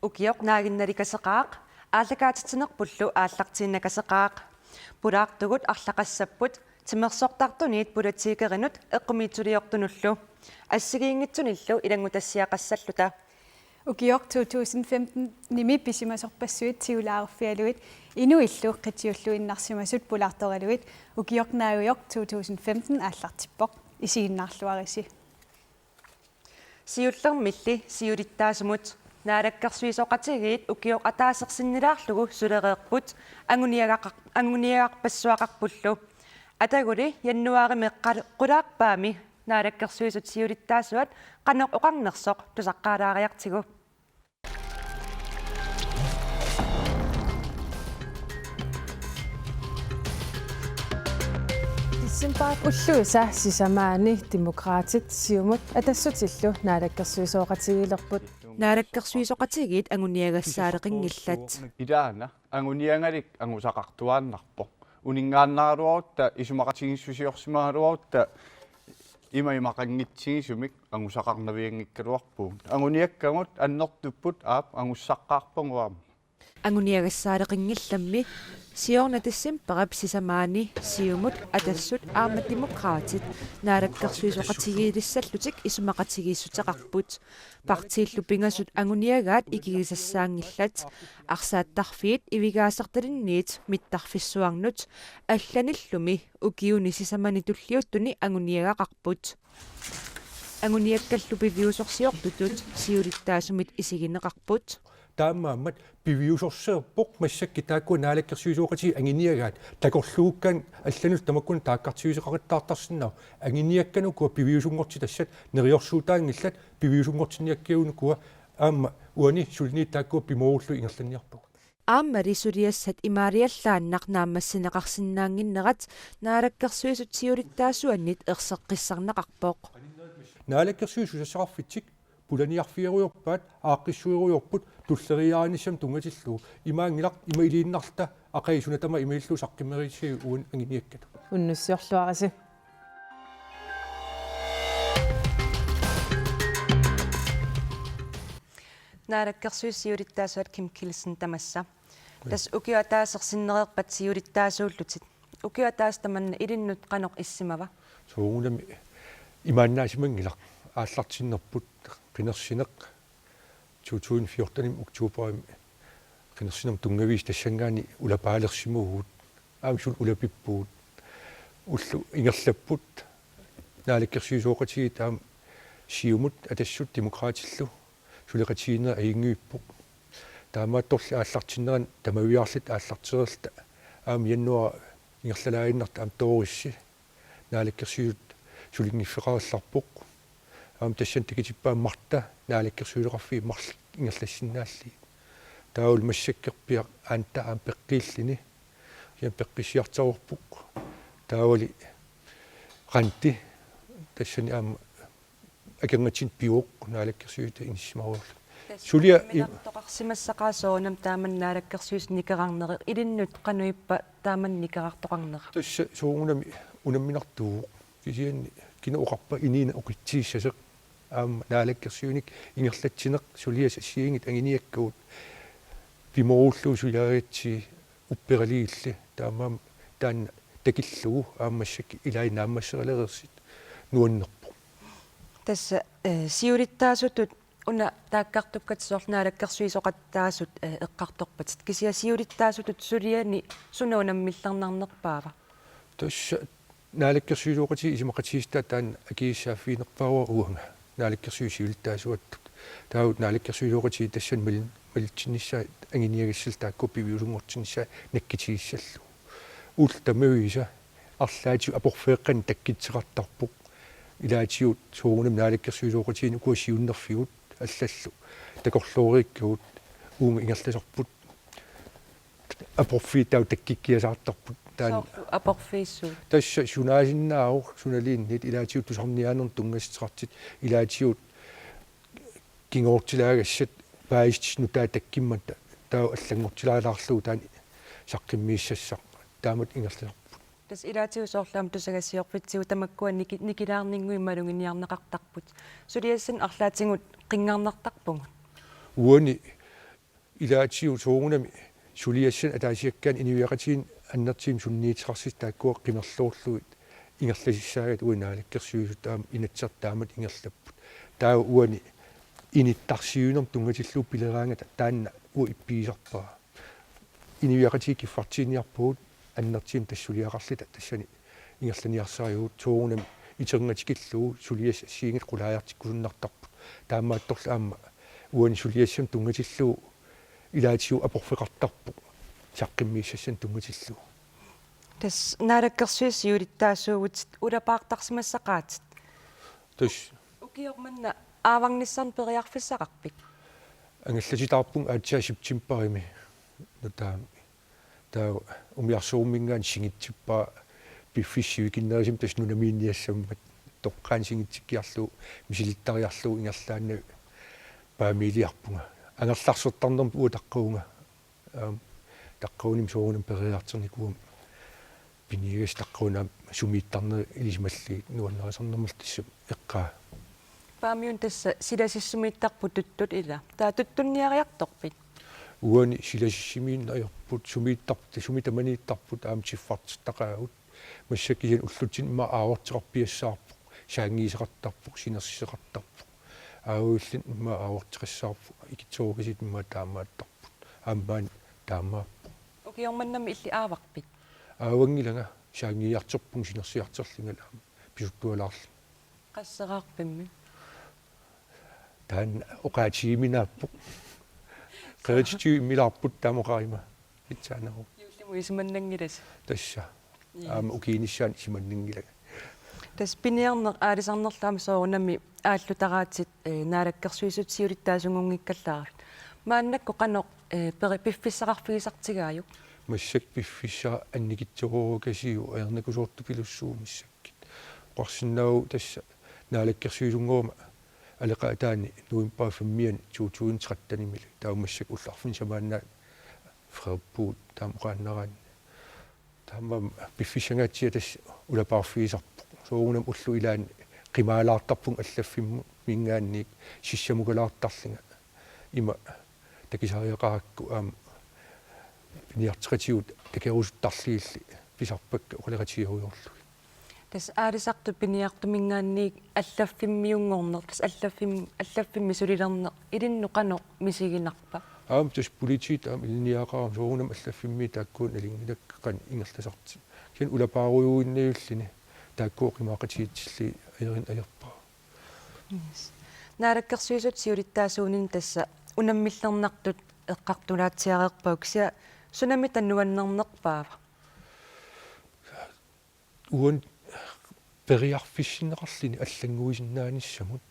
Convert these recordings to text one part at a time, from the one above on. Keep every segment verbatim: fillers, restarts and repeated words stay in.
Ukioq naaginnalikaseqaaq, aallakaatitsinerpullu aallartiinnakaseqaaq. Pulaartugut arlaqassapput, timersortartuniit politikerinut eqqumiitsuliortunullu. Assigiinngitsunillu ilanngutassiaqassalluta. Ukioq to tusind femten-imi pisimasorpassuit siulaaruffigalugit inuillu qitiulluinnarsimasut pulaartoralugit ukioq naagujoq to tusind femten aallartippoq. Isiginnaarluarisi. Siullermilli siulittaasumut naalakkersuisooqatigiit ukioq ataasersinnilaarlugu sulereerput anguniagaqar-, anguniagarpassuaqarpullu. Ataguli januaarimi qal-, qulaarpaami naalakkersuisut siulittaasuat qanoq oqarnersoq tusaqqaalaariartigu. Decembarip ulluisa sisamaanni Demokraatit, Siumut Atassutillu naalakkersuisooqatigiilerput. Naalakkersuisooqatigiit anguniagassaaleqinngillat. Ilaana anguniagalik angusaqartuaannarpoq. Uninngaannaraluarutta isumaqatigiissusiorsimagaluarutta ima imaqanngitsigisumik angusaqarnavianngikkaluarpugut. Anguniakkagut annertupput aap angussaqqaarpagut aamma. Anguniagassaaleqinngillammi siorna decembarip sisamaanni Siumut Atassut aamma Demokraatit naalakkersuisooqatigiilissallutik isumaqatigiissuteqarput. Partiillu pingasut anguniagaat ikigisassaanngillat. Arsaattarfiit ivigaasartalinniit mittarfissuarnut allanillumi ukiuni sisamani tulliuttuni anguniagaqarput. Anguniakkallu piviusorsiortutut siulittaasumit isigineqarput. Taamaammat piviusorseerpoq massakkut taakkua naalakkersuisooqatigiit anguniagaat takorluukkaanni allanut tamakkununnga taakkartuuseqaqattaartarsinnaavoq. Anguniakkat ukua piviusunngortitassat neriorsuutaanngillat, piviusunngortinniakkagut ukua aamma uani suliniut taakkua pimoorullugit ingerlanniarpagut. Aammali suliassat imaaliallaannaq naammassineqarsinnaannginnerat naalakkersuisut siulittaasuannit erseqqissarneqarpoq. Naalakkersuisut susassaqarfitsik pulaniarfigerujoorpaat, aaqqissuerujoorput tulleriiaarinissamut tunngatillugu. Imaanngilaq ima iliinnarluta aqagu suna tamaat imaluunniit saqqummerisigut uani anguniakkat. Unnussiorluarisi. Naalakkersuisut siulittaasuat Kim Kielsen tamassa. Tassa ukioq ataaseq sinnereerpat siulittaasuullutit. Ukioq ataaseq tamanna ilinnut qanoq issimava? Soorunami imaannaasimannginnaq aallartinnerput qinersineq to tusind fjorten oktoberimi qinersinermut tunngaviisa tassanngaanniit ulapaalersimavugut. Aamma suli ulapippugut. Ullut ingerlapput naalakkersuisooqatigiit aamma Siumut Atassut Demokraatillu suleqatigiinneq ajunngivippoq. Taamaattorli aallartinnerani tamaviaarluta aallartereerluta aamma januaari ingerlalaaginnartoq aamma Doris naalakkersuisut sulinngiffeqarallarpoq. Aamma tassani takutippaa Marta naalakkersuisoqarfiit marluk ingerlassinnaallugit. Taavalu massakkorpiaq Anda aamma peqqiilluni. Kisianni peqqissiartaruarpoq. Taavali Randi tassani aamma akornatsinni pivoq naalakkersuisut inissisimarujoorluni. Sulia i- Unamminartoqarsimassaqaaq soorunami taamani naalakkersuisut nikerarnerat, ilinnut qanoq ippa taamani nikerartoqarnera? Tassa soorunami unamminartuuvoq. Kisianni kina oqarpa inuuneq oqitsigissasoq. Aamma naalakkersuinik ingerlatsineq suliassat assigiinngitsut anguniakkagut pimoorullugu suliarigatsigit upperaligilli taamaammat taanna takillugu aamma massakkut ilai naammassereereersut nuannerpoq. Tassa, eh, siulittaasutut una taakkartukkatit soorlu naalakkersuisooqataasut, eh, eqqartorpatit. Kisianni siulittaasutut suliani suna unammillernarnerpaava? Tassa naalakkersuisooqatigiit isumaqatigiissutaat taanna akisussaaffiginerpaavara uanga naalakkersuisut siulittaasuattut. Taava naalakkersuisooqatigiit tassani malin-, malitsinnissaat anguniagassallu taakku piviusunngortinnissaat nakkutigissallugu. Ullut tamaviisa arlaatigut aporfigeqqanik takkuttoqartarpoq. Ilaatigut soorunami naalakkersuisooqatigiinni ukua siunnerfigut allallu takorlooriikkagut uunga ingerlasarput. Aporfiit taava takkukkiasaartarput taanna. Soorlu aporfiissuit? Tassa sunaasinnaavoq sunaluunniit ilaatigut tusarniaanermut tunngassuteqartut ilaatigut kingoortilaagassat paasissutissat nutaat takkummata taava allanngortilaalaarlugu taanna saqqummiussassaq taamatut ingerlasarput. Tassa ilaatigut soorlu aamma tusagassiorfitsigut tamakkua niki-, nikilaarninnguit maluginiarneqartarput. Suliassanik arlaatigut qinngarnartarpugut. Uani Ilaatigut soorunami suliassanik ataasiakkaanut inuiaqatigiinni annertuumik sunniuteqarsimasoq taakkua qimerloorlugit ingerlasissaagatta uagut Naalakkersuisut aamma Inatsisartut taamatut ingerlapput. Taava uani inittarsiuinermut tunngatillugu pileraangata taanna uanga ippigisarpara. Inuiaqatigiit kiffartuunniarpagut annertuumik tassa suliaqarluta tassani ingerlaniarsarivugut soorunami iternatikillugu suliassat assigiinngitsut qulaajartikkusunnartarput. Taamaattorli aamma uani suliassamut tunngatillugu ilaatigut aporfeqartarpoq saqqummiussassanik tunngatillugu. Tassa Naalakkersuisut siulittaasuuvutit ulapaartarsimassaqaatit. Tassa. Ukioq manna aavarnissannut periarfissaqarpit? Angallatitaarpunga aatsaat septembarimi nutaamik. Taava umiarsuarminngaanniit singitsippara piffissaq sivikinnerusumik tassa nunamiinniassammat toqqaannaq singitsikkiarlugu misilittariarlugu ingerlaannaq Paamiiliarpunga. Angerlarsortarnermut uanga taqqavunga. Aamma taqqavunimi soorunami peroriartornikuugama piniagassat taqqavunga aamma sumiittarnerit ilisimallugit nuannarisarnermullu tassami eqqaa. Paamiuni tassa silasissumiittarput tuttut ila. Taava tuttunniariartorpit? Uani silasissumiinneq ajorput, sumiittarput, sumi tamaniittarput aamma siffartitaqaagut. Massakkut kisianni ullutsinni immaqa aavorteqarpiassaarpoq, saanngiiseqartarpoq, sinersiseqartarpoq. Aajulluni immaqa aavorteqassaarpoq, ikittuarukasiit immaqa taamaattarput. Aamma maani taamaappoq. Ukioq mannami illit aavarpit? Aavanngilanga, saanngiiartorpunga sinersiartorlunga aamma pisuttualaarlunga. Qasseraarpimmi? Taanna oqaatigiuminaappoq. Qerititigut immilaarput taama oqarima. Pitsaaneruvoq. Juullimut isumannanngilasi. Tassa. Yes. Aamma ukiunissaanut isumannanngilanga. Tassa piniarneq aalisarnerlu aamma soorunami aallutaraatit, eh, Naalakkersuisut siulittaasunngunngikkallaarlutit. Maannakkut qanoq, eh, peri-, piffissaqarfigisartigaajuk? Massakkut piffissaq annikitsuarukasiuk ajornakusoortupilussuuvoq massakkut. Oqarsinnaavoq tassa Naalakkersuisunngorama aleqaataani novembarip femmiani to tusind trettenimilu. Taava massakkut ullut arfineq-samaannaat freerpugut taama oqaannaraanni. Taamaammat piffissangaatsiaq tassa ulapaarfigisarpoq. Soorunami ullut ilaanni qimaalaartarpunga allaffimminngaanniit sissamukalaartarlunga. Ima takusariaqarakku aamma piniarteqatigut takorusuttarlugillu pisarpakka oqaloqatigerujoorlugit. Tassa aalisartut piniartuminngaanniit allaffimmiunngorneq, tassa allaffim-, allaffimmi sulilerneq ilinnut qanoq misiginarpa? Aamma tassa politiit aamma ilinniagaqarami soorunami allaffimmiit taakku nalunngilakka qanoq ingerlasartut. Kisianni ulapaarujuinnajulluni taakku oqimaaqatigiissillugit ajorineq ajorpara. Yes. Naalakkersuisut siulittaasuunini tassa unammillernartut eqqartulaatsiareerpagut, kisianni sunami taanna nuannernerpaava? Uani periarfissinneqarluni allannguisinnaanissamut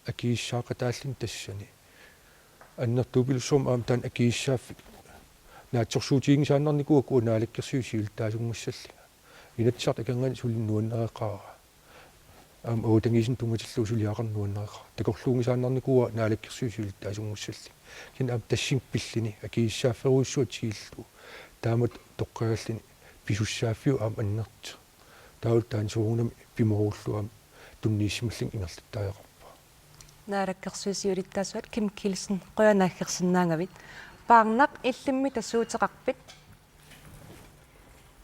akisussaaqataalluni tassani. Annertuupilussuarmik aamma taanna akisussaaffik naatsorsuutiginngisaannarnikuuakka uanga Naalakkersuisut siulittaasunngussallunga. Inatsisartut akornanni suli nuannareqaara. Aamma avatangiisinut tunngatillugu suliaqarneq nuannareqaara. Takorluunngisaannarnikuuara Naalakkersuisut siulittaasunngussallunga. Kisianni aamma tassani pilluni akisussaafferujussuaq tigullugu. Taamatut toqqagalluni pisussaaffiup aamma annertooq. Taavalu taanna soorunami pimoorullugu aamma tunniussimallunga ingerlattariaqarpara. Naalakkersuisut siulittaasuat Kim Kielsen, qujanaq aggersinnaagavit. Paarnaq, illimmi tassuuteqarpit?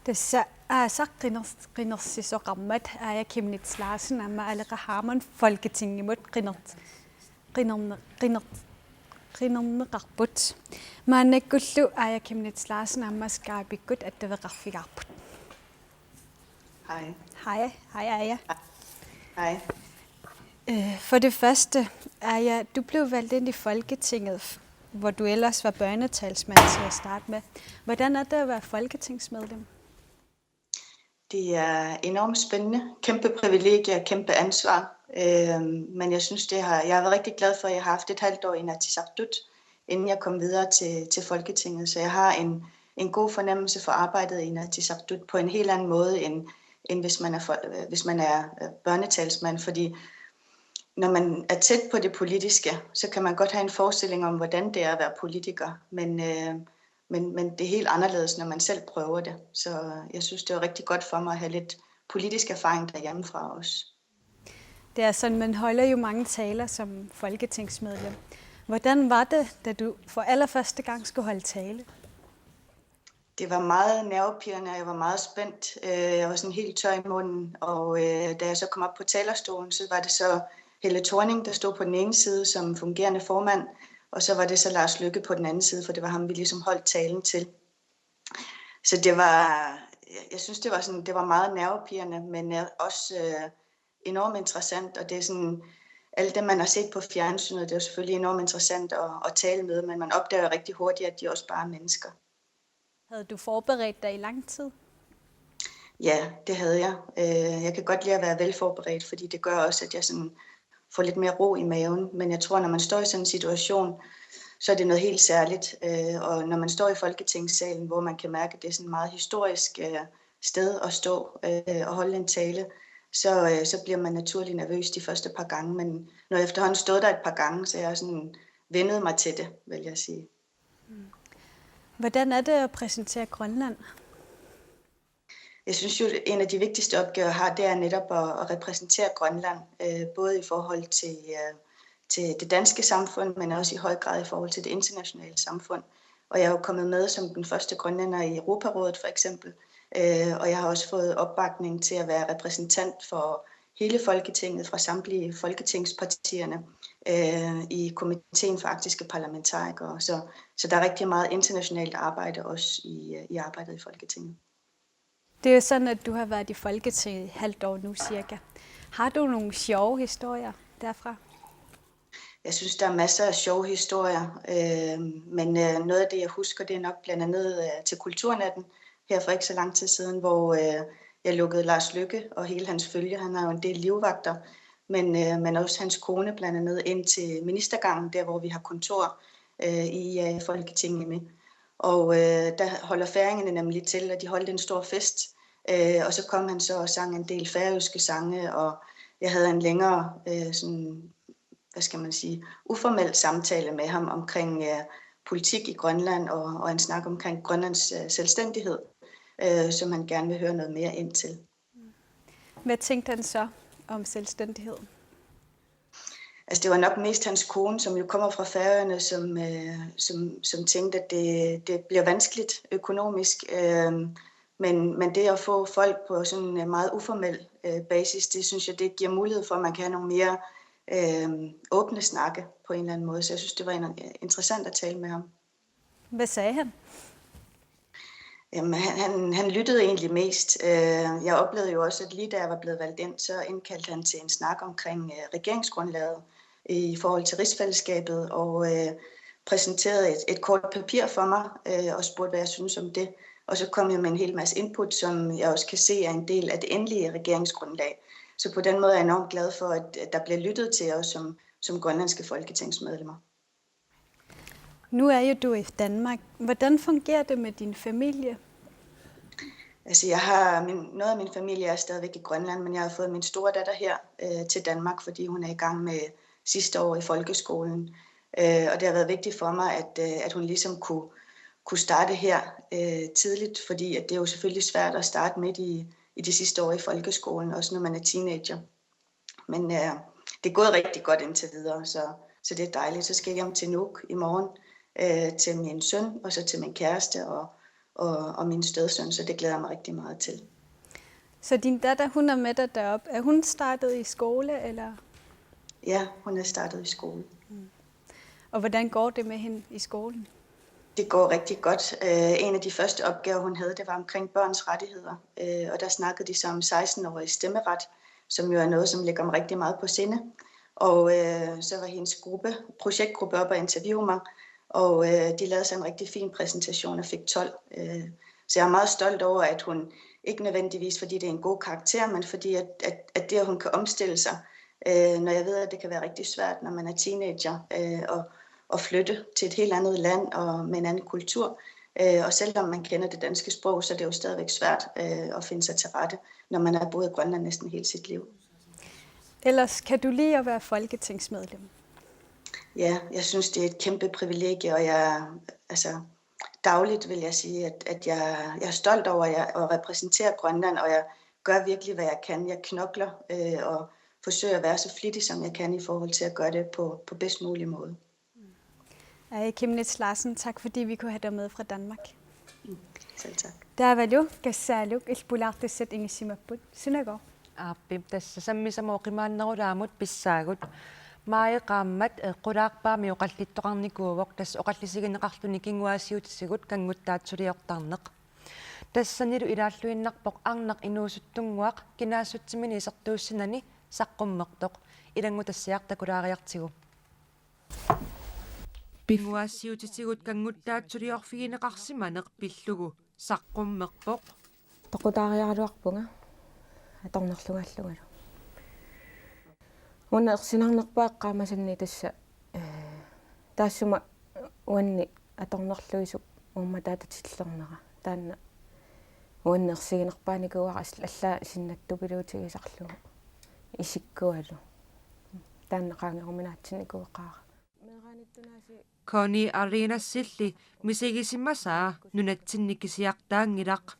Tassa aasaq qiners-, qinersisoqarmat Aaja Chemnitz Larsen aamma Aleqa Hammond Folketingimut qiner-, qinerne-, qiner-, qinerneqarput. Maannakkullu Aaja Chemnitz Larsen aamma Skype-ikkut attaveqarfigaarput. Hej. Hej, hej Aaja. Hej. Øh, for det første, Aaja, du blev valgt ind i Folketinget, hvor du ellers var børnetalsmand til at starte med. Hvordan er det at være folketingsmedlem? Det er enormt spændende. Kæmpe privilegier, kæmpe ansvar. Øhm, men jeg synes, det har, jeg har været rigtig glad for, at jeg har haft et halvt år i Inatsisartut, inden jeg kom videre til, til Folketinget. Så jeg har en, en god fornemmelse for arbejdet i Inatsisartut på en helt anden måde, end, end hvis man er, for, øh, hvis man er øh, børnetalsmand. Fordi når man er tæt på det politiske, så kan man godt have en forestilling om, hvordan det er at være politiker. Men, øh, men, men det er helt anderledes, når man selv prøver det. Så jeg synes, det var rigtig godt for mig at have lidt politisk erfaring derhjemmefra også. Det er sådan, man holder jo mange taler som folketingsmedlem. Hvordan var det, da du for allerførste gang skulle holde tale? Det var meget nervepirrende, og jeg var meget spændt. Øh, jeg var sådan helt tør i munden, og øh, da jeg så kom op på talerstolen, så var det så Helle Thorning, der stod på den ene side som fungerende formand, og så var det så Lars Løkke på den anden side, for det var ham, vi ligesom holdt talen til. Så det var, jeg, jeg synes, det var sådan, det var meget nervepirrende, men øh, også øh, enormt interessant, og det er sådan, alt det, man har set på fjernsynet, det er jo selvfølgelig enormt interessant at, at tale med, men man opdager jo rigtig hurtigt, at de også bare er mennesker. Havde du forberedt dig i lang tid? Ja, det havde jeg. Øh, jeg kan godt lide at være velforberedt, fordi det gør også, at jeg sådan får lidt mere ro i maven. Men jeg tror, når man står i sådan en situation, så er det noget helt særligt. Øh, og når man står i Folketingssalen, hvor man kan mærke, at det er sådan et meget historisk øh, sted at stå øh, og holde en tale, så, øh, så bliver man naturligt nervøs de første par gange. Men når jeg efterhånden stod der et par gange, så jeg har sådan vendet mig til det, vil jeg sige. Hvordan er det at præsentere Grønland? Jeg synes jo, en af de vigtigste opgaver, jeg har, det er netop at, at repræsentere Grønland, øh, både i forhold til, øh, til det danske samfund, men også i høj grad i forhold til det internationale samfund. Og jeg er jo kommet med som den første grønlænder i Europarådet for eksempel, øh, og jeg har også fået opbakning til at være repræsentant for hele Folketinget fra samtlige folketingspartierne øh, i komiteen for arktiske parlamentarikere. Så, så der er rigtig meget internationalt arbejde også i, øh, i arbejdet i Folketinget. Det er jo sådan, at du har været i Folketinget et halvt år nu cirka. Har du nogle sjove historier derfra? Jeg synes, der er masser af sjove historier, øh, men øh, noget af det, jeg husker, det er nok blandt andet øh, til Kulturnatten her for ikke så lang tid siden, hvor øh, jeg lukkede Lars Løkke og hele hans følge. Han har jo en del livvagter, men, øh, men også hans kone blandt andet ind til ministergangen, der hvor vi har kontor øh, i øh, Folketinget med. Og øh, der holder færingerne nemlig til, og de holdt en stor fest. Øh, og så kom han så og sang en del færøske sange, og jeg havde en længere, øh, sådan, hvad skal man sige, uformel samtale med ham omkring øh, politik i Grønland og, og en snak omkring Grønlands øh, selvstændighed, øh, som han gerne vil høre noget mere ind til. Hvad tænkte han så om selvstændighed? Altså, det var nok mest hans kone, som jo kommer fra Færøerne, som, øh, som, som tænkte, at det, det bliver vanskeligt økonomisk. Øh, men, men det at få folk på sådan en meget uformel øh, basis, det synes jeg, det giver mulighed for, at man kan have nogle mere øh, åbne snakke på en eller anden måde. Så jeg synes, det var en, interessant at tale med ham. Hvad sagde han? Jamen, han, han, han lyttede egentlig mest. Øh, jeg oplevede jo også, at lige da jeg var blevet valgt ind, så indkaldte han til en snak omkring øh, regeringsgrundlaget i forhold til rigsfællesskabet, og øh, præsenterede et, et kort papir for mig øh, og spurgte, hvad jeg synes om det. Og så kom jeg med en hel masse input, som jeg også kan se er en del af det endelige regeringsgrundlag. Så på den måde er jeg enormt glad for, at, at der bliver lyttet til os som, som grønlandske folketingsmedlemmer. Nu er jo du i Danmark. Hvordan fungerer det med din familie? Altså, jeg har min, noget af min familie er stadigvæk i Grønland, men jeg har fået min store datter her øh, til Danmark, fordi hun er i gang med sidste år i folkeskolen. Øh, og det har været vigtigt for mig, at, øh, at hun ligesom kunne, kunne starte her øh, tidligt, fordi at det er jo selvfølgelig svært at starte midt i, i de sidste år i folkeskolen, også når man er teenager. Men øh, det er gået rigtig godt indtil videre, så, så det er dejligt. Så skal jeg hjem til Nuuk i morgen øh, til min søn, og så til min kæreste og, og, og min stedsøn, så det glæder jeg mig rigtig meget til. Så din datter, hun er med dig deroppe. Er hun startet i skole, eller? Ja, hun er startet i skole. Og hvordan går det med hende i skolen? Det går rigtig godt. Øh, en af de første opgaver, hun havde, det var omkring børns rettigheder. Øh, og der snakkede de så om seksten-årige stemmeret, som jo er noget, som ligger mig rigtig meget på sinde. Og øh, så var hendes gruppe, projektgruppe op og interviewe mig, og øh, de lavede så en rigtig fin præsentation og fik tolv. Øh, så jeg er meget stolt over, at hun ikke nødvendigvis, fordi det er en god karakter, men fordi at, at, at det, at hun kan omstille sig, øh, når jeg ved, at det kan være rigtig svært, når man er teenager, øh, og, og flytte til et helt andet land og med en anden kultur. Øh, og selvom man kender det danske sprog, så er det jo stadigvæk svært øh, at finde sig til rette, når man har boet i Grønland næsten hele sit liv. Ellers, kan du lide at være folketingsmedlem? Ja, jeg synes, det er et kæmpe privilegie, og jeg, altså, dagligt vil jeg sige, at, at jeg, jeg er stolt over at, jeg, at repræsentere Grønland, og jeg gør virkelig, hvad jeg kan. Jeg knokler øh, og forsøger at være så flittig, som jeg kan i forhold til at gøre det på, på bedst mulig måde. Hej, Chemnitz Larsen. Tak, fordi vi kunne have dig med fra Danmark. Selv tak. Taavalu kassaaluk illit pulaartussat ingissimapput. Sunagoo? Aappi, tassa sammisama oqimaannerulaamut pissaagut. Maaji qaammat, eh, qulaarpaami oqallittoqarnikuuvoq, tassa oqallisigineqarluni kinguaassiuutitigut kannguttaatsuliortarneq. Tassanilu ilaalluinnarpoq arnaq inuusuttunnguaq kinaassutsimini isertuussinani saqqummertoq. Ilanngutassiaq takulaariartigu. Kinguaassiuutitigut kannguttaatsuliorfigineqarsimaneq pillugu saqqummerpoq. Toqutaariaraluarpunga atornerlugaallungalu. Una ersinarnerpaaq eqqaamasanni tassa, eh, taassuma uanni atornerluisup uummataatatillernera. Taanna uanni ersiginerpaanikuuara, as-, allaat sinnattupiluutigisarlugu isikkualu. Taanna qaangeruminaatsinnikuueqaara. Meeraanittunaasi Connie Arenasilli misigisimasaa nunatsinni kisiartaanngilaq.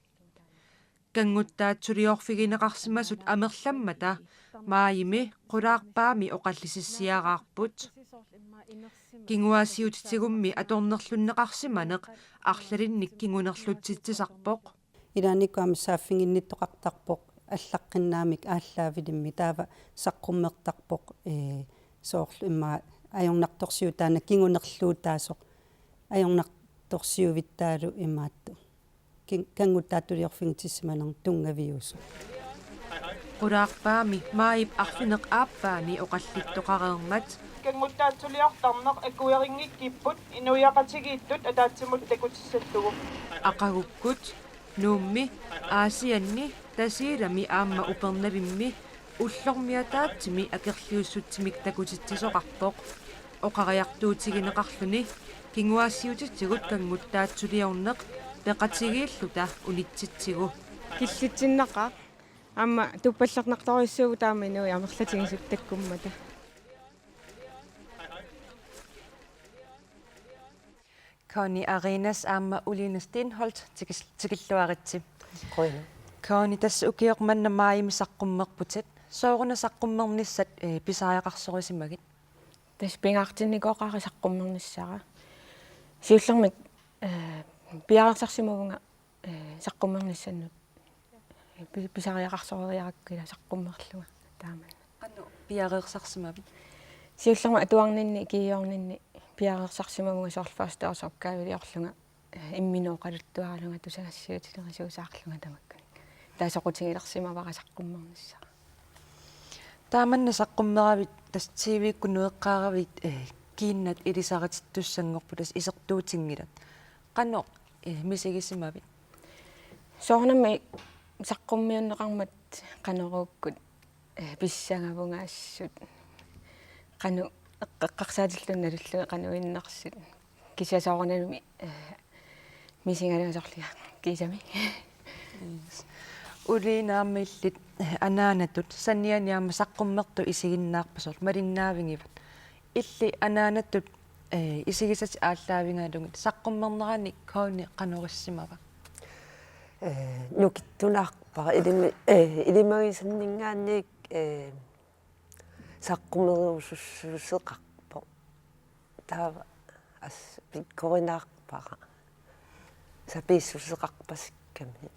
Kannguttaatsuliorfigineqarsimasut amerlammata maajimi qulaarpaami oqallisissiaraarput. Kinguaassiuutitigummi atornerlunneqarsimaneq arlalinnik kingunerlutsitsisarpoq. Ilaannikkut aamma saaffiginnittoqartarpoq allaqqinnaamik aallaavilimmi, taava saqqummertarpoq, ee, soorlu immaqa ajornartorsiut taanna kingunerluutaasoq, ajornartorsiuvittaalu imaattoq. Kin-, kannguttaatsuliorfigitissimanermut tunngaviusoq. Qulaarpaami maajip arfineq-aappaani oqallittoqareermat. Kannguttaatsuliortarneq akuerinngikkipput inuiaqatigiittut ataatsimut takutissallugu. Aqagukkut, Nuummi, Aasianni, Tasiilami aamma Upernavimmi ullormi ataatsimi akerliussutsimik takutitsisoqarpoq. Oqariartuutigineqarluni kinguaassiuutitigut kannguttaatsuliorneq peqatigiilluta unitsitsigu. Killitsinnaqaaq. Aamma tuppallernartorujussuuvoq taama inuit amerlatigisut takkummata. Connie Arenas aamma Uline Steenholdt tikis-, tikilluaritsi. Qujanaq. Connie, tassa ukioq manna maajimi saqqummerputit. Sooruna saqqummernissat, eh, pisariaqarsorisimagit? Tassa pingaartinnikuuara saqqummernissara. Siullermik, eh, piareersarsimavunga, eh, saqqummernissannut. Pi-, pisariaqarsoreriarakku ila saqqummerlunga taamani. Qanoq piareersarsimavit? Siullermik atuarninni, ikiorninni piareersarsimavunga, soorlu førsteårsopgaveliorlunga, eh, imminut oqaluttuaralunga tusagassiuutilerisuusaarlunga tamakkuninnga. Taava soqutigilersimavara saqqummernissara. Taamanna saqqummeravit, tassa T V-kkut nueqqaaravit, eh, kiinnat ilisaritittussanngorput, tassa isertuutinngilat. Qanoq, eh, misigisimavit? Soorunami saqqummiunneqarmat qanoruukkut, eh, pissangavunga assut. Qanoq eqqarsaatillugu nalullugu qanoq innersut. Kisianni soorunami, eh, misigalugu soorlu kiisami. Uliina aamma illit, eh, anaanatut saniani aamma saqqummertut isiginnaarput, soorlu malinnaavigivat. Illit anaanatut, eh, isigisatit aallaavigalugit saqqummernerani Connie qanoq issimava? Eh, nukittunaarpara ilimi-, eh, ilimagisanninngaanniit, eh, saqqummerusussuseqarpoq. Taava as-, pikkorinaarpara. Sapiissuseqarpasikkami.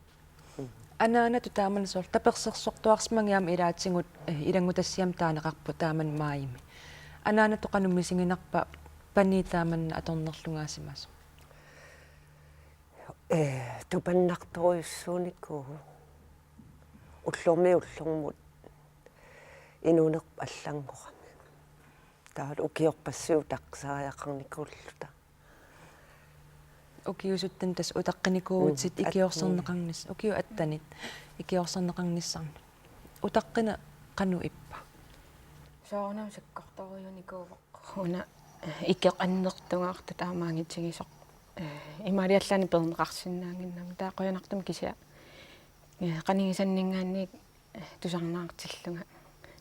Anaanatut taamanna soorlu tapersersortuarsimagit aamma ilaatigut, eh, ilanngutassiami taaneqarpoq taamani maajimi. Anaanatut qanoq misiginarpa panii taamanna atornerlugaasimasoq? Eh, tupannartorujussuunikuuvoq. Ullormiit ullormut inuunerput allanngorami. Taavalu ukiorpassuit utaqqisariaqarnikuulluta. Ukiusuttuni tassa utaqqinikuuvutit. Mm, at-, ikiorserneqarnis-, ukiut attenit ikiorserneqarnissannut. Utaqqineq qanoq ippa? Soorunami sakkortoorujunikuuvoq. Una, eh, ikeq annertungaartoq taamaanngitsigisoq. Eh, imaaliallaannaq peerneqarsinnaannginnami. Taava qujanartumik kisianni, eh, qanigisanninngaanniit, eh, tusarnaartillunga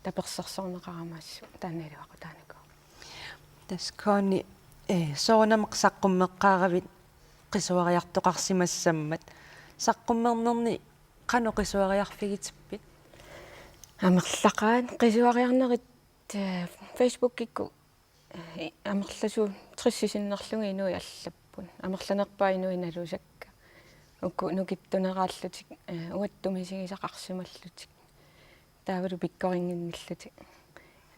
tapersersorneqarama assut taanna iluaqutaanikuuvoq. Tassa Connie, eh, soorunami saqqummeqqaaravit qisuariartoqarsimassammat. Saqqummernerni qanoq qisuariarfigitippit? Amerlaqaat qisuariarnerit, eh, Facebookikkut, eh, amerlasuut eqqissisinnerlugit inuit allapput. Amerlanerpaat inuit nalusakka. Uku nukittuneraallutik, eh, uattut misigisaqarsimallutik. Taavalu pikkorinnginnillutik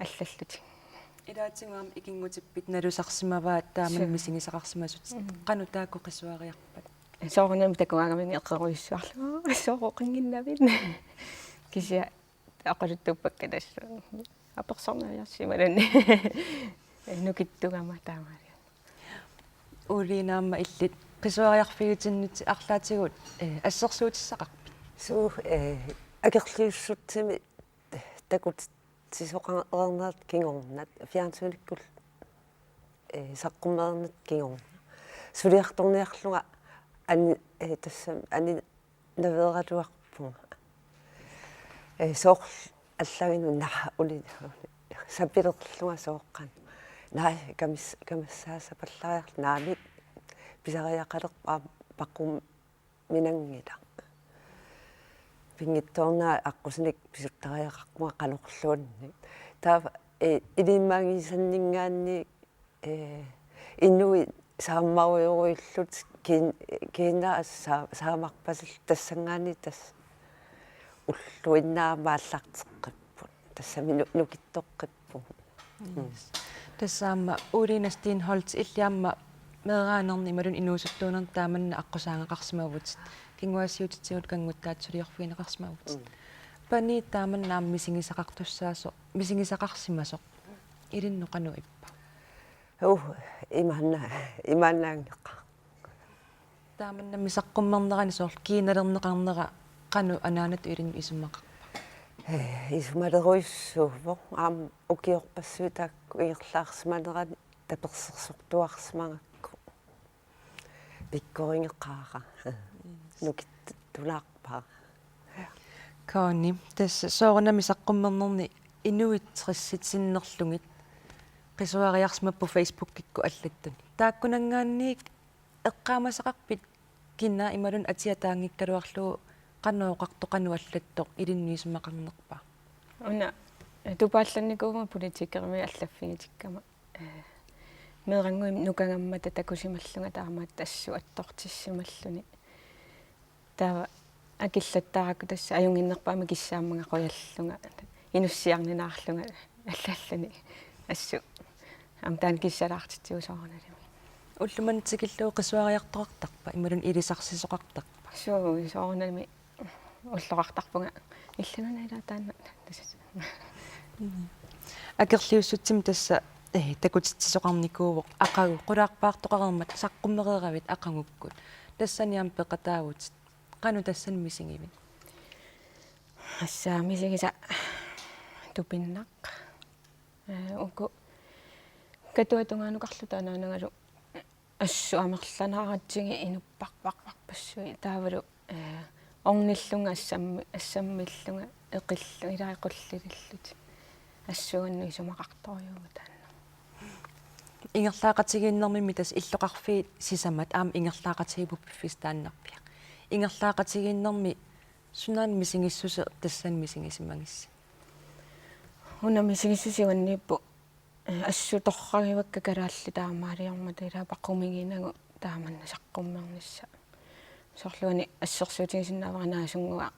allallutik. Ilaatigut aamma ikinngutippit nalusarsimavaat taama Suu. misigisaqarsimasutit. Mm. Qanoq taakku qisuariarpat? Soorunami takugaangamik eqerujussuarlugu. Soorlu oqannginnavit. Kisianni oqaluttuuppakka tassa. Apersornaviarsimalunni. Nukittugama taamaaliorluni. Uliina aamma illit qisuariarfigitinnit arlaatigut, eh, assersuutissaqarpit? Suu, eh, akerliussutsimik takutitsisoqarnerat kingorna, fjernsynikkut, eh, saqqummereernerat kingorna. Suliartorniarlunga ani, eh, tassami ani naveeraluarpunga. Eh, soorlu allaginnut naa uli sapilerlunga sooqqan. Naa kamis-, kamassaassapallariarlunga naamik pisariaqalerpunga paquminanngilaq. Pinngitsoornera aqqusinik pisuttariaqarpunga qanorluunniit. Taava, eh, ilimagisanninngaanniit, eh, inuit saammarujoruillutik kiin-, kiinara saa-, saamarpasillutik tassanngaanniit tassa ulluinnarmik aallarteqqipput. Tassami nu-, nukittoqqippugut. Yes. Tassa aamma Uliina Steenholdt illit aamma meeraanerni imaluunniit inuusuttuunerni taamanna aqqusaagaqarsimavutit. Kinguaassiuutitigut kannguttaatut suliorfigineqarsimavutit. Mm. Paniit taamanna aamma misigisaqartussaasoq, misigisaqarsimasoq. Ilinnut qanoq ippa? Uh, imaanna-, imaannaanngilaq. Taamanna saqqummernerani soorlu kiinalerneqarnera qanoq anaanatut ilinnut isumaqarpa? Eh, isumalerujussuuvoq. Aamma ukiorpassuit taakku ingerlaarsimanerani tapersersortuarsimagakku. Pikkorigeqaara. Yes. Nukittunaarpara. Connie, tassa soorunami saqqummernerni inuit tressit sinnerlugit qisuariarsimapput Facebookikkut allattuni. Taakkunanngaanniit eqqaamasaqarpit kina imaluunniit atia taanngikkaluarlugu qanoq oqartoq qanoq allattoq ilinnut isumaqarnerpa? Una, eh, tupaallannikuuvunga politikerimik allaffigitikkama. Eh, meerannguit nukagammata takusimallunga taamaattoq assut attortissimalluni. Taava akillattaarakku tassa ajunnginnerpaamik kissaammanga qujallunga. Inussiarninaarlunga allalluni assut. Aamma taanna kissalaartitsigu soorunalimi. Ulloq manna tikillugu qisuariartoqartarpa, imaluunniit ilisarsisoqartarpa? Suu, soorunami ulloqartarpunga. Illit una ilaa taanna. Akerliussutsimik tassa, eh, takutitsisoqarnikuuvoq aqagu, qulaarpaartoqareermat saqqummereeravit aqagukkut. Tassani aamma peqataavutit. Qanoq tassani misigivit? Tassa misigisaq tupinnaq. Eh, uku Katuap tungaanukarluta anaanagalu assut amerlanaaratsigit inupparparparpassuit taavalu, eh, ornillunga assammi-, assammillunga eqillunga ilai qullilillutik. Assut uannut isumaqartorujuuvoq taanna. Ingerlaaqatigiinnermimmi tassa illoqarfiit sisamat aamma ingerlaaqatigiipput piffissaq taannarpiaq. Ingerlaaqatigiinnermi sunaana misigissuseq tassani misigisimagissi? Una misigissuseq uanniippoq, eh, assut torragivakka kalaallit taamaaliormata ilaa paqumiginagu taamanna saqqummernissaa. Soorlu uani assersuutigisinnaavara naasunnguaq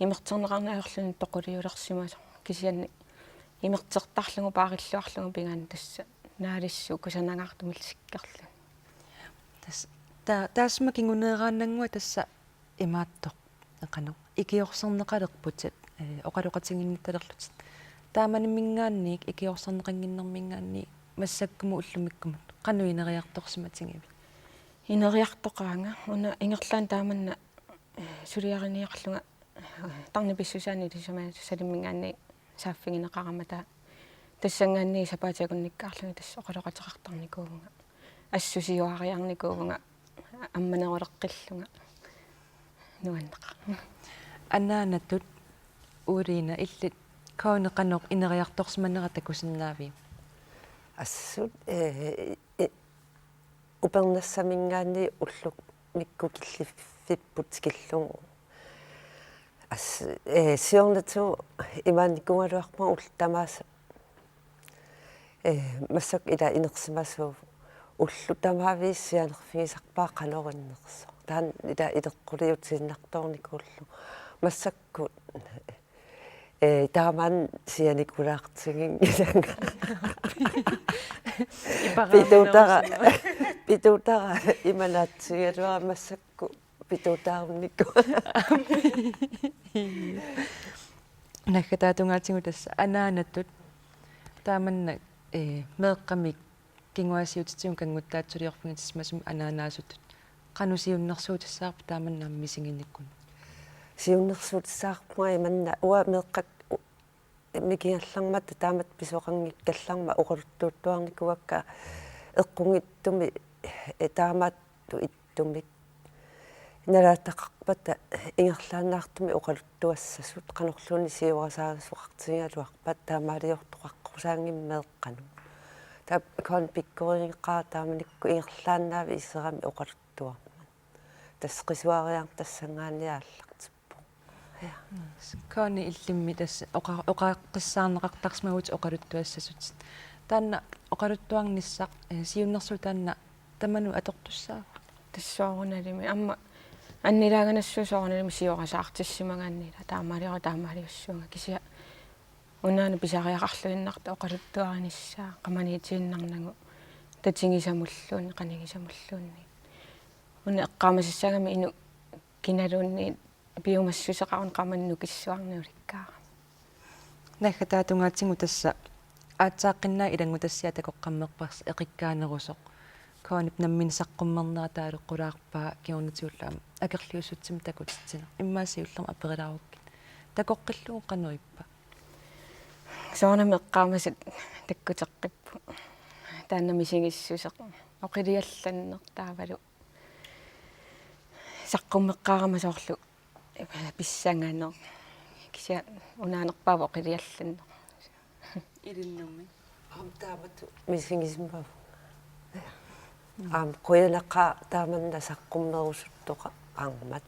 imerterneqarneq ajorluni toquliulersimasoq. Kisianni imertertarlugu paarilluarlugu pigaanni tassa naalissut kusanangaartumillu sikkerluni. Tassa ta-, taassuma kinguneeraannannguaq tassa imaattoq. Qanoq ikiorserneqalerputit, eh, oqaloqatigiinnittalerlutit. Taamaniminngaanniit ikiorserneqannginnerminngaanniit massakkumut ullumikkumut qanoq ineriartorsimatigivit? Ineriartoqaanga, una ingerlaannaq taamanna, eh, suliariniarlunga, eh, tarnip pissusaani ilisama salimminngaanniit saaffigineqarama taava tassanngaanniit sapaatip akunnikkaarlunga tassa oqaloqateqartarnikuuvunga. Assut siuariarnikuuvunga ammaneruleqqillunga. Nuanneqaaq. Anaanatut Uliina illit Connie qanoq ineriartorsimanera takusinnaaviuk? Assut, eh, i-, upernassaminngaanniit ullumikkut killiffipput tikillugu. As-, eh, siornatigut imaannikuugaluarpunga ullut tamaasa, eh, massakkut ila inersimasuuvoq. Ullut tamaviisa sianerfigisarpara qanoq innersoq. Taanna ila ileqquliutiinnartoornikuullugu. Massakkut, eh, taamaanna sianikulaartiginngilanga. Iparaarnerusuma. Pituutara, pituutara imanaatsigaluara massakkut pituutaarunnikuuara. Naggataatungaatigut tassa anaanatut taamannak, eh, meeqqamik kinguaassiuutitigut kanngutsaatsuliorfigitissimasumik anaanaasutut. Qanoq siunnersuutissavarput taamannak aamma misiginikuuneq? Siunnersuutissavarput imannak uanga meeqqakka u-, mikigallarmata taamatut pisoqanngikkallarmat oqaluttuuttuarnikuuakka eqqumiitsumik, eh, taamaattumik ittumik. Nalaataqarpata ingerlaannartumik oqaluttuassasut qanorluunniit siorasaarisoqartigigaluarpat taamaaliortoqaqqusaanngimmat meeqqanut. Taava Connie pikkorigeqaara taamanikkut ingerlaannavik iseramik oqaluttuarmat. Tassa qisuariarneq tassanngaanniit aallartippoq. Ja. Connie illimmi tassa oqa-, oqaqqissaarneqartarsimavutit oqaluttuassasutit. Taanna oqaluttuarnissaq, eh, siunnersuut taanna tamanut atortussaava? Tassa soorunalimi. Aamma annilaanganassuup soorunalimi siorasaartissimagaanni ila taamaaliorlunga taamaaliussuunga kisianni unaana pisariaqarluinnartoq oqaluttuarinissaa qamaniitiinnarnagu tatigisamulluunniit qanigisamulluunniit. Una eqqaamasassagami inuk kinaluunniit piumassuseqaruni qamani nukissuarni ulikkaarami. Naggataatungaatigut tassa aatsaaqqinnaaq ilanngutassiaq takoqqammerparsi eqikkaanerusoq. Conniep nammineq saqqummernera taaleqqulaarpaa kingornatigullu aamma akerliussutsimik takutitsineq. Immaqa siullermik aperilaarukkit. Takoqqillugu qanoq ippa? Soorunami eqqaamasat takkuteqqipput. Taanna misigissuseq. Oqiliallanneq taavalu saqqummeqqaarama soorlu pissanganeq. Kisianni unaanerpaavoq oqiliallanneq. Ilinnummi. Aamma taamatut misigisimavunga. Aamma qujanaqaaq taamannak saqqummerusuttoqarmat.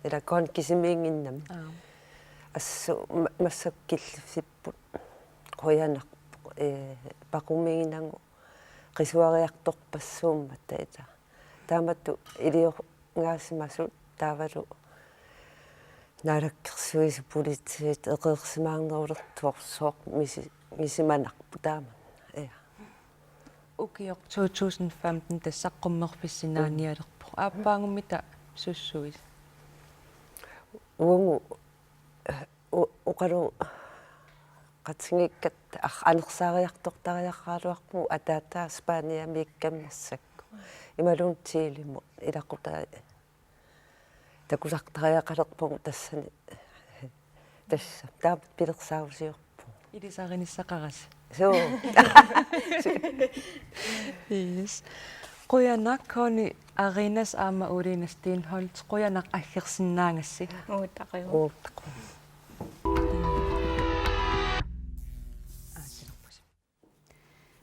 Ila Connie kisimiinnginnami. Aamma. Assut ma-, massakkut killiffippoq qujanarpoq, eh, paqumiinagu qisuariartorpassuummata ila. Taamatut iliorngaasimasut taavalu naalakkersuisut politiit eqeersimaarnerulertut sooq misi-, misigimanarput taamannak. Ja. Ukioq to tusind femten tassa saqqummerfissinnaanialerpoq. Aappaagummita sussuit? Uagut, eh, u-, oqaloqatigiikkatta ar-, anersaariartortariaqaraluarpugut ataataa Spaniamiikkami massakkut. Imaluunniit Chilemut ilaqutai. Takusartariaqalerpugut tassani. Tassa taama pilersaarusiorpugut. Ilisarinissaqarasi. Suu. Yes. Qujanaq Connie Arenas aamma Uliina Steenholdt, qujanaq aggersinnaagassi. Uutaqqiu. Uutaqqiu.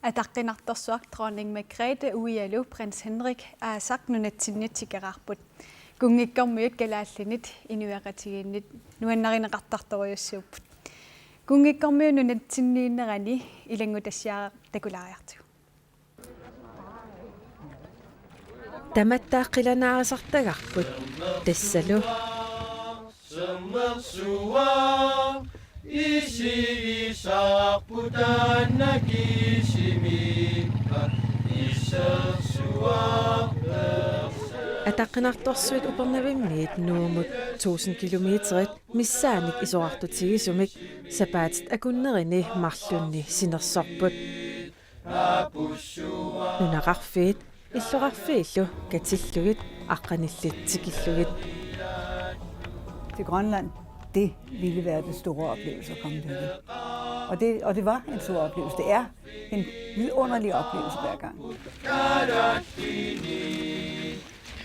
Ataqqinartorsuaq Dronning Margrethe uialu Prins Henrik aasaq nunatsinni tikeraarput. Kunngikkormiut kalaallinit inuiaqatigiinnit nuannarineqartartorujussuupput. Kunngikkormiut nunatsinniinnerani ilanngutassiaq takulaariartigu. Tamatta qilanaarusartagarput tassalu. Sermersuaq isigisarput taanna kisimiippat issersuaq persa. Ataqqinartorsuit Upernavimmiit Nuummut tusind kilometerit missaannik isorartutigisumik sapaatit akunnerini marlunni sinersorput. Nunaqarfiit illoqarfiillu katillugit aqqanillit tikillugit. Til Grønland, det ville være den store oplevelse at komme derhen. Og det, og det var en stor oplevelse. Det er en vidunderlig oplevelse hver gang.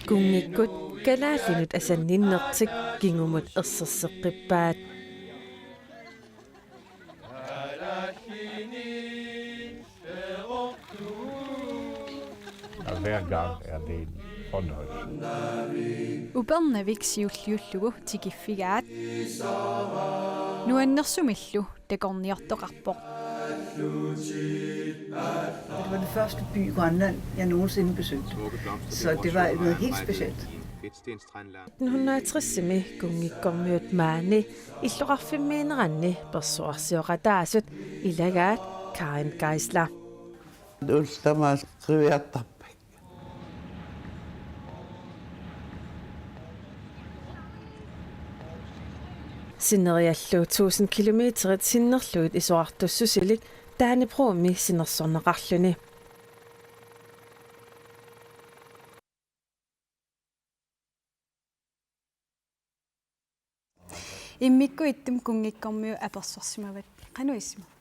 Kunngikkut kalaallinut asanninnertik kingumut erserseqqippaat. Og hver gang er det en fornøjelse. Upernavik siulliullugu tikiffigaat. Nuannersumillu takorniortoqarpoq. Det var den første by i Grønland, jeg nogensinde besøgte. Så det var noget helt specielt. Nitten hundrede og tres-imi kunngikkormiut maani illoqarfimmiinneranni persuarsioqataasut ilagaat Karin Geisler. Ultamaas qiviartarpik. Sinneriallu tusind kilometerit sinnerlugit isorartussusilik Dannebromi sinersorneqarluni. Immikkut ittumik kunngikkormiut apersorsimavat. Qanoq issimava?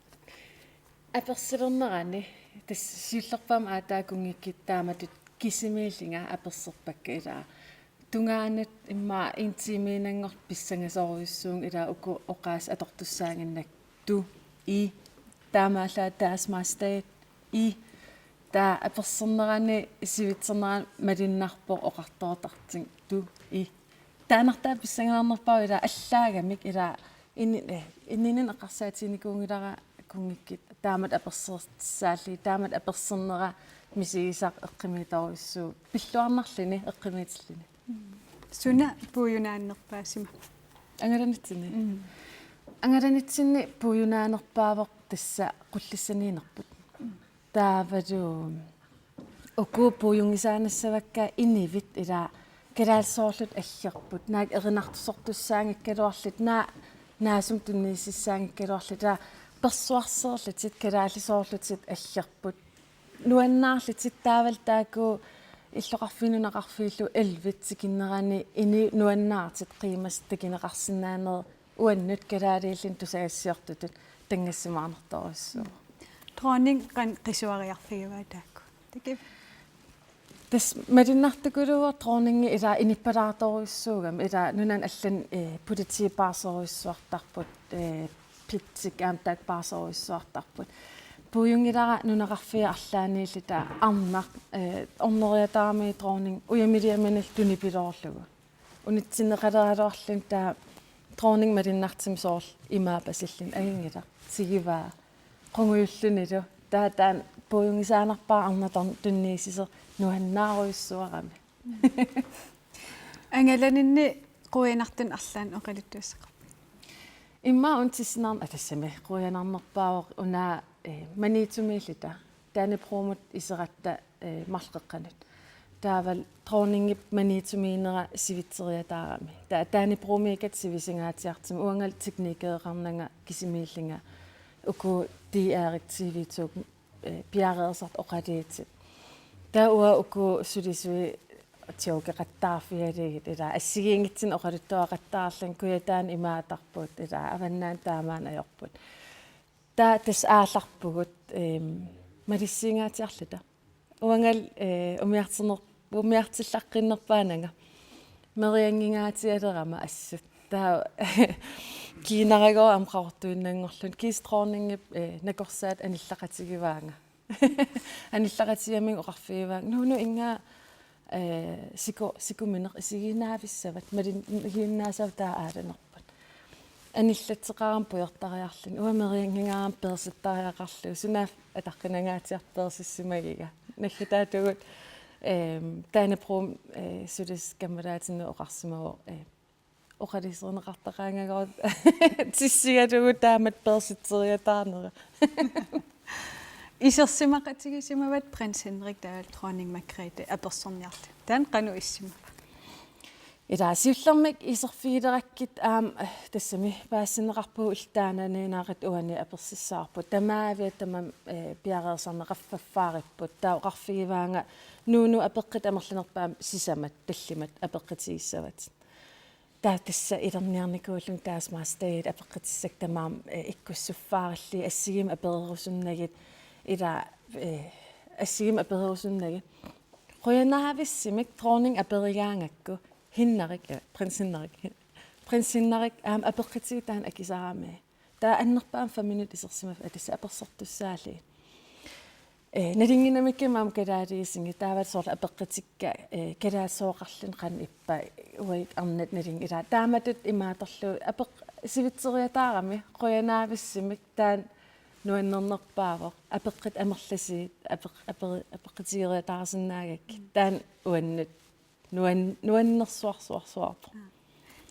Apersilernerani tassa siullerpaamik aatsaat kunngikkut taamatut kisimiillunga aperserpakka ilaa. Tungaanut immaqa en timiinnanngorlugu pissangasorujussuuvunga ilaa uku oqaasii atortussaaginnakku. I taamaallaat Deres Majestæt. I taava apersernerani sivitsernerani malunnarpoq oqartoortartigu. I taannartaa pissanganarnerpaavoq ilaa allaagamik ilaa inni-, eh, inninni eqqarsaatiginikuunngilara kunngikkut taamatut apersertissaallugit, taamatut apersernera misigisaq eqqumiitorujussuuvoq pilluarnarluni eqqumiitilluni. Suna puiunaannerpaasima? Angalanitsinni. Angalanitsinni puiunaannerpaavoq tassa Qullissaniinnerput. Taavalu uku puiunngisaannassavakka inuit ilaa kalaallisoorlutik aggerput, naak erinarsortussaanngikkaluarlutik, naak naasumik tunniussissaanngikkaluarlutik, taava persuarseerlutik kalaallisoorlutik aggerput. Nuannaarlutik taavalu taakku illoqarfiit nunaqarfiillu elleve tikinnerani inuit nuannaartut qiimasut takuneqarsinnaanerat uannut kalaaliulluni tusagassiortutut tanngassimaarnartorujussuuvoq. Dronning qanoq qisuariarfigivaa taakku? Takuuk. Tassa malunnartukuluuvoq dronningi ilaa inuppalaartorujussuugami ilaa nunani allani, eh, politiit paarsorujussuartarput, eh, PETik aamma taakku paarsorujussuartarput. Puiunngilara nunaqarfiit arlaanniilluta arnaq, eh, orneriataarami dronning ujamiliaminillu tunipiloorlugu. Unitsinneqaleraluarluni taava dronning malunnartumik soorlu imaapasilluni ajunngilaq. Tigivaa. Qungujullunilu. Taava taanna puiunngisaannarpara arnartorn tunniussisoq nuannaarujussuarami. Angalaninni qujanartumik arlaannik oqaluttuassaqarpit? Immaqa una tissinarn-, aa, tassami qujanarnerpaavoq una, eh, Maniitsumiilluta Dannebrogimut iseratta, eh, marluk qeqqanut. Taavalu dronningip Maniitsumiinnera sivitseriataarami. Taava Dannebrogimiikkatta sivisungaatsiartumik uangalu teknikereqarnanga kisimiillunga uku D R-ip T V to, eh, piareersartut oqaluutit. Taava uanga uku sulisui jokeqattaarfigalugit ilaa assigiinngitsunik oqaluttuaqattaarlunga kujataani imaattarput ilaa avannaani taamaani ajorput. Taava tassa aallarpugut, ehm, malissuungaatsiarluta. Uangalu, eh, umiartorner-, umiartillaqqinnerpaananga. Merianngingaatigalerama assut. Taava kiinaragooq aamma qaqortuinnanngorluni. Kiisa dronningip, eh, nakorsaata anillaqatigivaanga. Anillaqatigigaminga oqarfigivaanga: Nunu, inga, eh, siku-, sikumineq isigiinnavissavat, malinnaassavat taava aalanerput. Anillatseqarami pujortariarluni, uanga merianngingaarama peersittariaqarlugu, sunaaffa ataqqinangaatsiartoq peersissimagiga. Naggataatigut, ehm, Dannebrog, eh, sulisut kammalaatinnut oqarsimavoq, eh, oqaluuserineqartaqaangagooq tissigalugu taamatut peersitseriataarnera. Isersimaqatigisimavat Prins Henrik taavalu Dronning Margrethe apersorniarlutik. Taanna qanoq issimava? Ilaa siullermik iserfigilerakkit aamma, eh, tassami paasitinneqarpugut, illit taanna Neenaarit uani apersissavarput. Tamaviat tamarmik, eh, piareersarneqarfaffaaripput. Taava oqarfigivaanga Nunu apeqqutit amerlanerpaamik sisamat tallimat apeqqutigissavatit. Taava tassa ilerniarnikuullunga Deres Majestætip apeqqutissakka tamarmik, eh, ikkussuffaarillugit assigiimmik apererusunnagit ilaa, eh, assigiimmik apererusunnagit. Qujanarvissumik dronning aperigaangakku Henrik, eh, prins Henrik, prins Henrik aamma apeqqutigalugu taanna akisarami. Taava annerpaamik fem minut isersimaffigalugu tassa apersortussaallugit. Eh, nalunnginnamikkit aamma kalaaliusumi taavalu soorlu apeqqutikka, eh, kalaallisooqarluni qanoq ippa, uagut arnat nalunngi-, ilaa taamatut imaattorlugu apeq-, sivitseriataarami qujanarvissumik taanna nuannernerpaavoq, apeqqut amerlasuut, apeq-, apeq-, apeqqutigeriataarsinnaagakkit. Taanna uannut nuan-, nuannersuarsuarsuarpoq.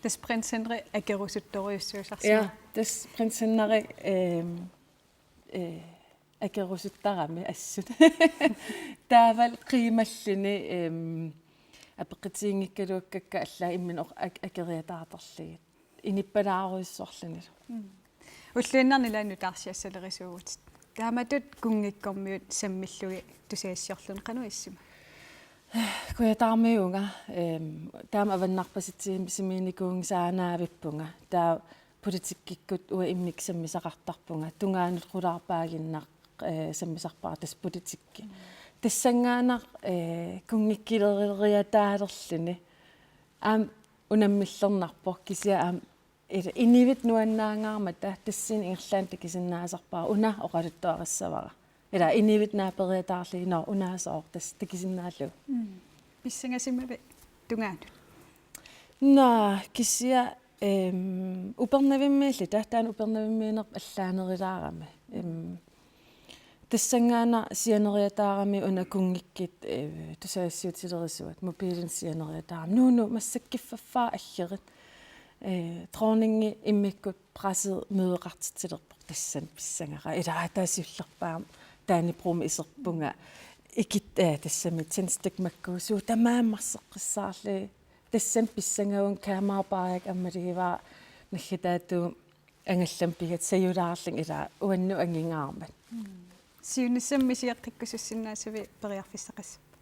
Tassa Prins Henrik akerusuttorujussuusarsimavarput. Ja, tassa Prins Henrik, ehm, eh, akerusuttarami assut. Taavalu qiimalluni, ehm, apeqqutiginngikkaluakkakka allaat imminut oq-, ak-, akeriataartarlugit. Inuppalaarujussuarlunilu. Mm. Ulluinnarni ilaanni nutaarsiassalerisuuvutit. Taamatut kunngikkormiut sammillugit tusagassiorluni qanoq issimava? Kujataarmiuuvunga, ehm, taama avannarpasitsisumiinnikuunngisaannavippunga. Taava politikkikkut uanga immikkut sammisaqartarpunga. Tungaanut qulaarpaaginnaq, eh, sammisarpara tassa politikki. Tassanngaannaq, eh, kunngikkileriataalerluni. Aamma unammillernarpoq kisianni aamma ila inuit nuannaangaarmata tassani ingerlaannaq takusinnaasarpara una oqaluttuarissavara. Ila inuit naaperiataarlugit, nå, unaasooq tassa takusinnaallugu. Mm. Pissangasimavit tungaanut? Nå, kisianni, ehm, Upernavimmiilluta, taanna Upernavimmiinerput allaanerulaarami. Ehm, tassanngaannaq sianeriataarami una kunngikkut, eh, tusagassiutilerisuat, mobilinut sianeriataarami. Nuu, nuu, massakkut kiffaffaa aggerit. Eh, dronningi immikkut pressemødeqartitsilerpoq, tassani pissangara. Ila taava siullerpaamik Dannebrogimut iserpunga. Ikit, eh, tassami tændstikmakkuusut tamaasa marseqqissaarlugit. Tassani pissangavunga kamerapaajak ammalugivara naggataatigut angallamik pigatta sajulaarlunga ila uannut angingaarmat. Mm. Siunissami misigeqqikkusussinnaasavit periarfissaqassappat?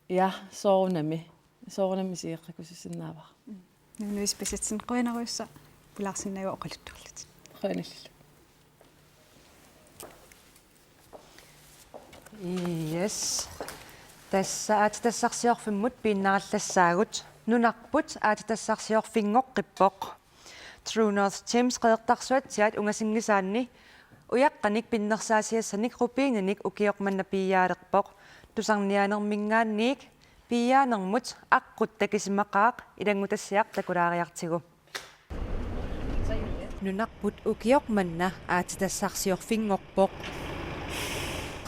Ja, soorunami. Soorunami misigeqqikkusussinnaavara. Mm. Nuunu Isbasitsen, qujanarujussuaq pulaarsinnaagavit oqaluttuarlutit. Qujanarlu. Yes. Tassa aatsitassarsiorfimmut piinnarallassaagut. Nunarput aatsitassarsiorfinngoqqippoq. True North Thames Qeqertarsuatsiaat ungasinngisaanni ujaqqanik pinnersaasiassanik rubininik ukioq manna piiaalerpoq. Tusarniaanerminngaanniit piiaanermut aqqut takusimaqaaq, ilanngutassiaq takulaariartigu. Nunarput ukioq manna aatsitassarsiorfinngoqqippoq.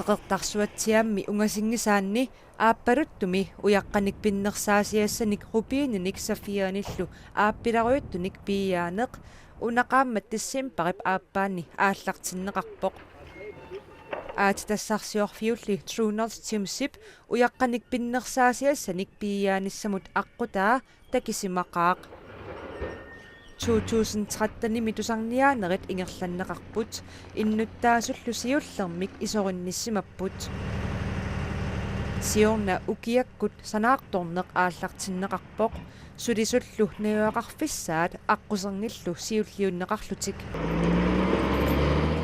Qeqertarsuatsiaammi ungasinngisaanni aappaluttumi ujaqqanik pinnersaasiassanik rubininik safianillu aappilarujuttunik piiaaneq una qaammat decembarip aappaani aallartinneqarpoq. Aatsitassarsiorfiulli True North Thamesip ujaqqanik pinnersaasiassanik piiaanissamut aqqutaa takusimaqaaq. To tusind tretten-imi tusarniaanerit ingerlanneqarput, innuttaasullu siullermik isorinnissimapput. Siorna ukiakkut sanaartorneq aallartinneqarpoq, sulisullu najugaqarfissaat aqquserngillu siulliunneqarlutik.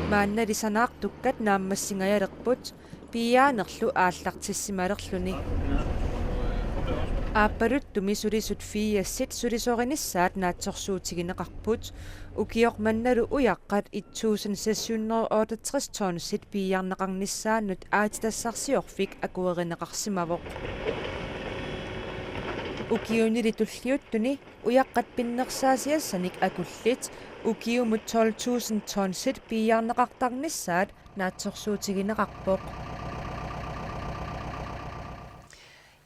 Maannali sanaartukkat naammassingajalerput, piiaanerlu aallartissimalerluni. Aappaluttumi sulisut firsit sulisorinissaat naatsorsuutigineqarput, ukioq mannalu ujaqqat et tusind seks hundrede otteogtres tonsit piiarneqarnissaannut aatsitassarsiorfik akuerineqarsimavoq. Ukiunili tulliuttuni ujaqqat pinnersaasiassanik akullit ukiumut tolv tusind tonsit piiarneqartarnissaat naatsorsuutigineqarpoq.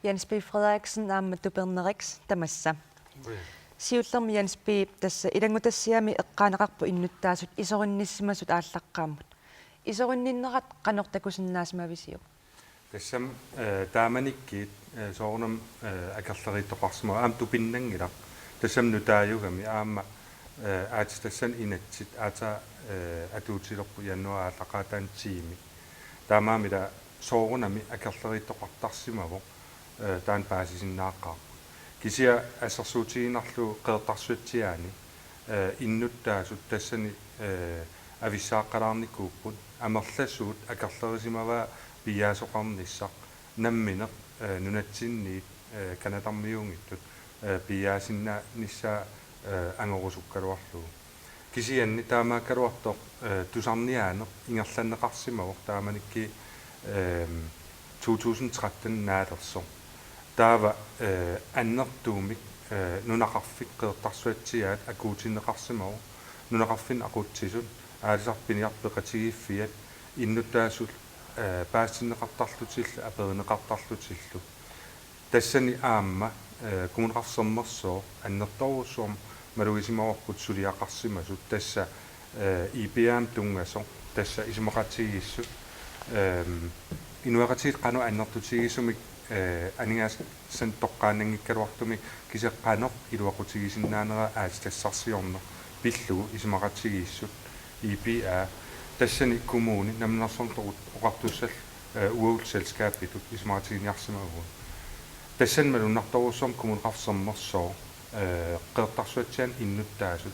Jens P. Frederiksen aamma Tupernerix tamassa. Siullermik Jens P., tassa ilanngutassiami eqqaaneqarpoq innuttaasut isorinnissimasut aallaqqaammut. Isorinninnerat qanoq takusinnaasimavisiuk? Tassami, eh, taamanikkut, eh, soorunami, eh, akerleriittoqarsimavoq, aamma tupinnanngilaq. Tassami nutaajugami aamma, eh, aatsitassanik inatsit aatsaat, eh, atuutilerput januaarip aallaqqaataani tiimi. Taamaammat ila soorunami akerleriittoqartarsimavoq, eh, taanna paasisinnaaqqaarput. Kisianni assersuutigiinnarlugu Qeqertarsuatsiaani, eh, innuttaasut tassani, eh, avissaaqqalaarnikuupput, amerlasuut akerlerisimavaat piiaasoqarnissaq nammineq, eh, nunatsinniit, eh, Canadarmiuunngitsut, eh, piiaasinnaanissaa, eh, angorusukkaluarlugu. Kisianni taamaakkaluartoq, eh, tusarniaaneq ingerlanneqarsimavoq taamanikkut, ehm, to tusind tretten naalersoq. Taava, eh, annertuumik, eh, nunaqarfik Qeqertarsuatsiaat akuutinneqarsimavoq, nunaqarfinni aqutsisut, Aalisartut piniartut peqatigiiffiat innuttaasut, eh, paasitinneqartarlutillu aperineqartarlutillu. Tassani aamma, eh, Kommuneqarfik Sermersooq annertoorujussuarmik malugisimavarput suliaqarsimasut, tassa, eh, I P A-mik tunngasoq, tassa isumaqatigiissut, ehm, inuiaqatigiit qanoq annertutigisumik, eh, aningaasanik toqqaannanngikkaluartumik kisianni qanoq iluaqutigisinnaanerat aatsitassarsiorneq pillugu isumaqatigiissut I P A, tassani kommuni Namminersornermut Oqartussallu, eh, uagut selskabitut isumaqatiginiarsimavugut. Tassani malunnartorujussuarmik Kommuneqarfik Sermersooq, eh, Qeqertarsuatsiaani innuttaasut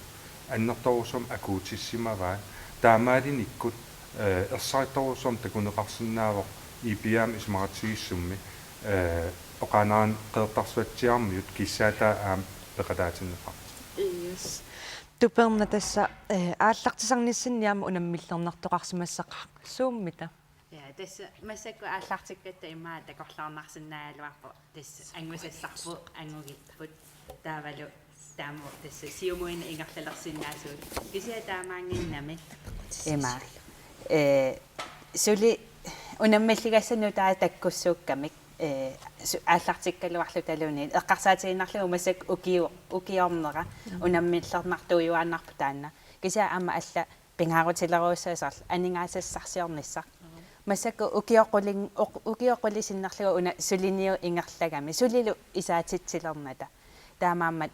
annertoorujussuarmik akuutissimavaat, taamaalinikkut, eh, ersarittorujussuarmik takuneqarsinnaavoq I P A-mik isumaqatigiissummi, eh, oqaannarani Qeqertarsuatsiaarmiut kissaataa aamma peqataatinneqartoq. Yes. Tuperna, tassa, eh, aallartisarnissinni aamma unammillernartoqarsimassaqaaq. Suummita? Ja, tassa massakkut aallartikkatta immaqa takorloornarsinnaagaluarpoq, tassa angusassarput, angugippoq. Taavalu taama tassa siumuinnaq ingerlalersinnaasugut. Kisianni taamaannginnami. Ima. Eh, suli unammilligassat nutaat takkussuukkamik, eh, su-, aallartikkaluarlutaluunniit. Eqqarsaatigiinnarlugu massakkut ukio-, ukiornera unammillernartuujuaannarpoq taanna. Kisianni aamma alla pingaarutilerujussuasarlu aningaasassarsiornissaq. Massakkut ukiut qulin-, uq-, ukiut qulit sinnerlugit una suliniut ingerlagami, sulilu isaatitsilernata. Taamaammat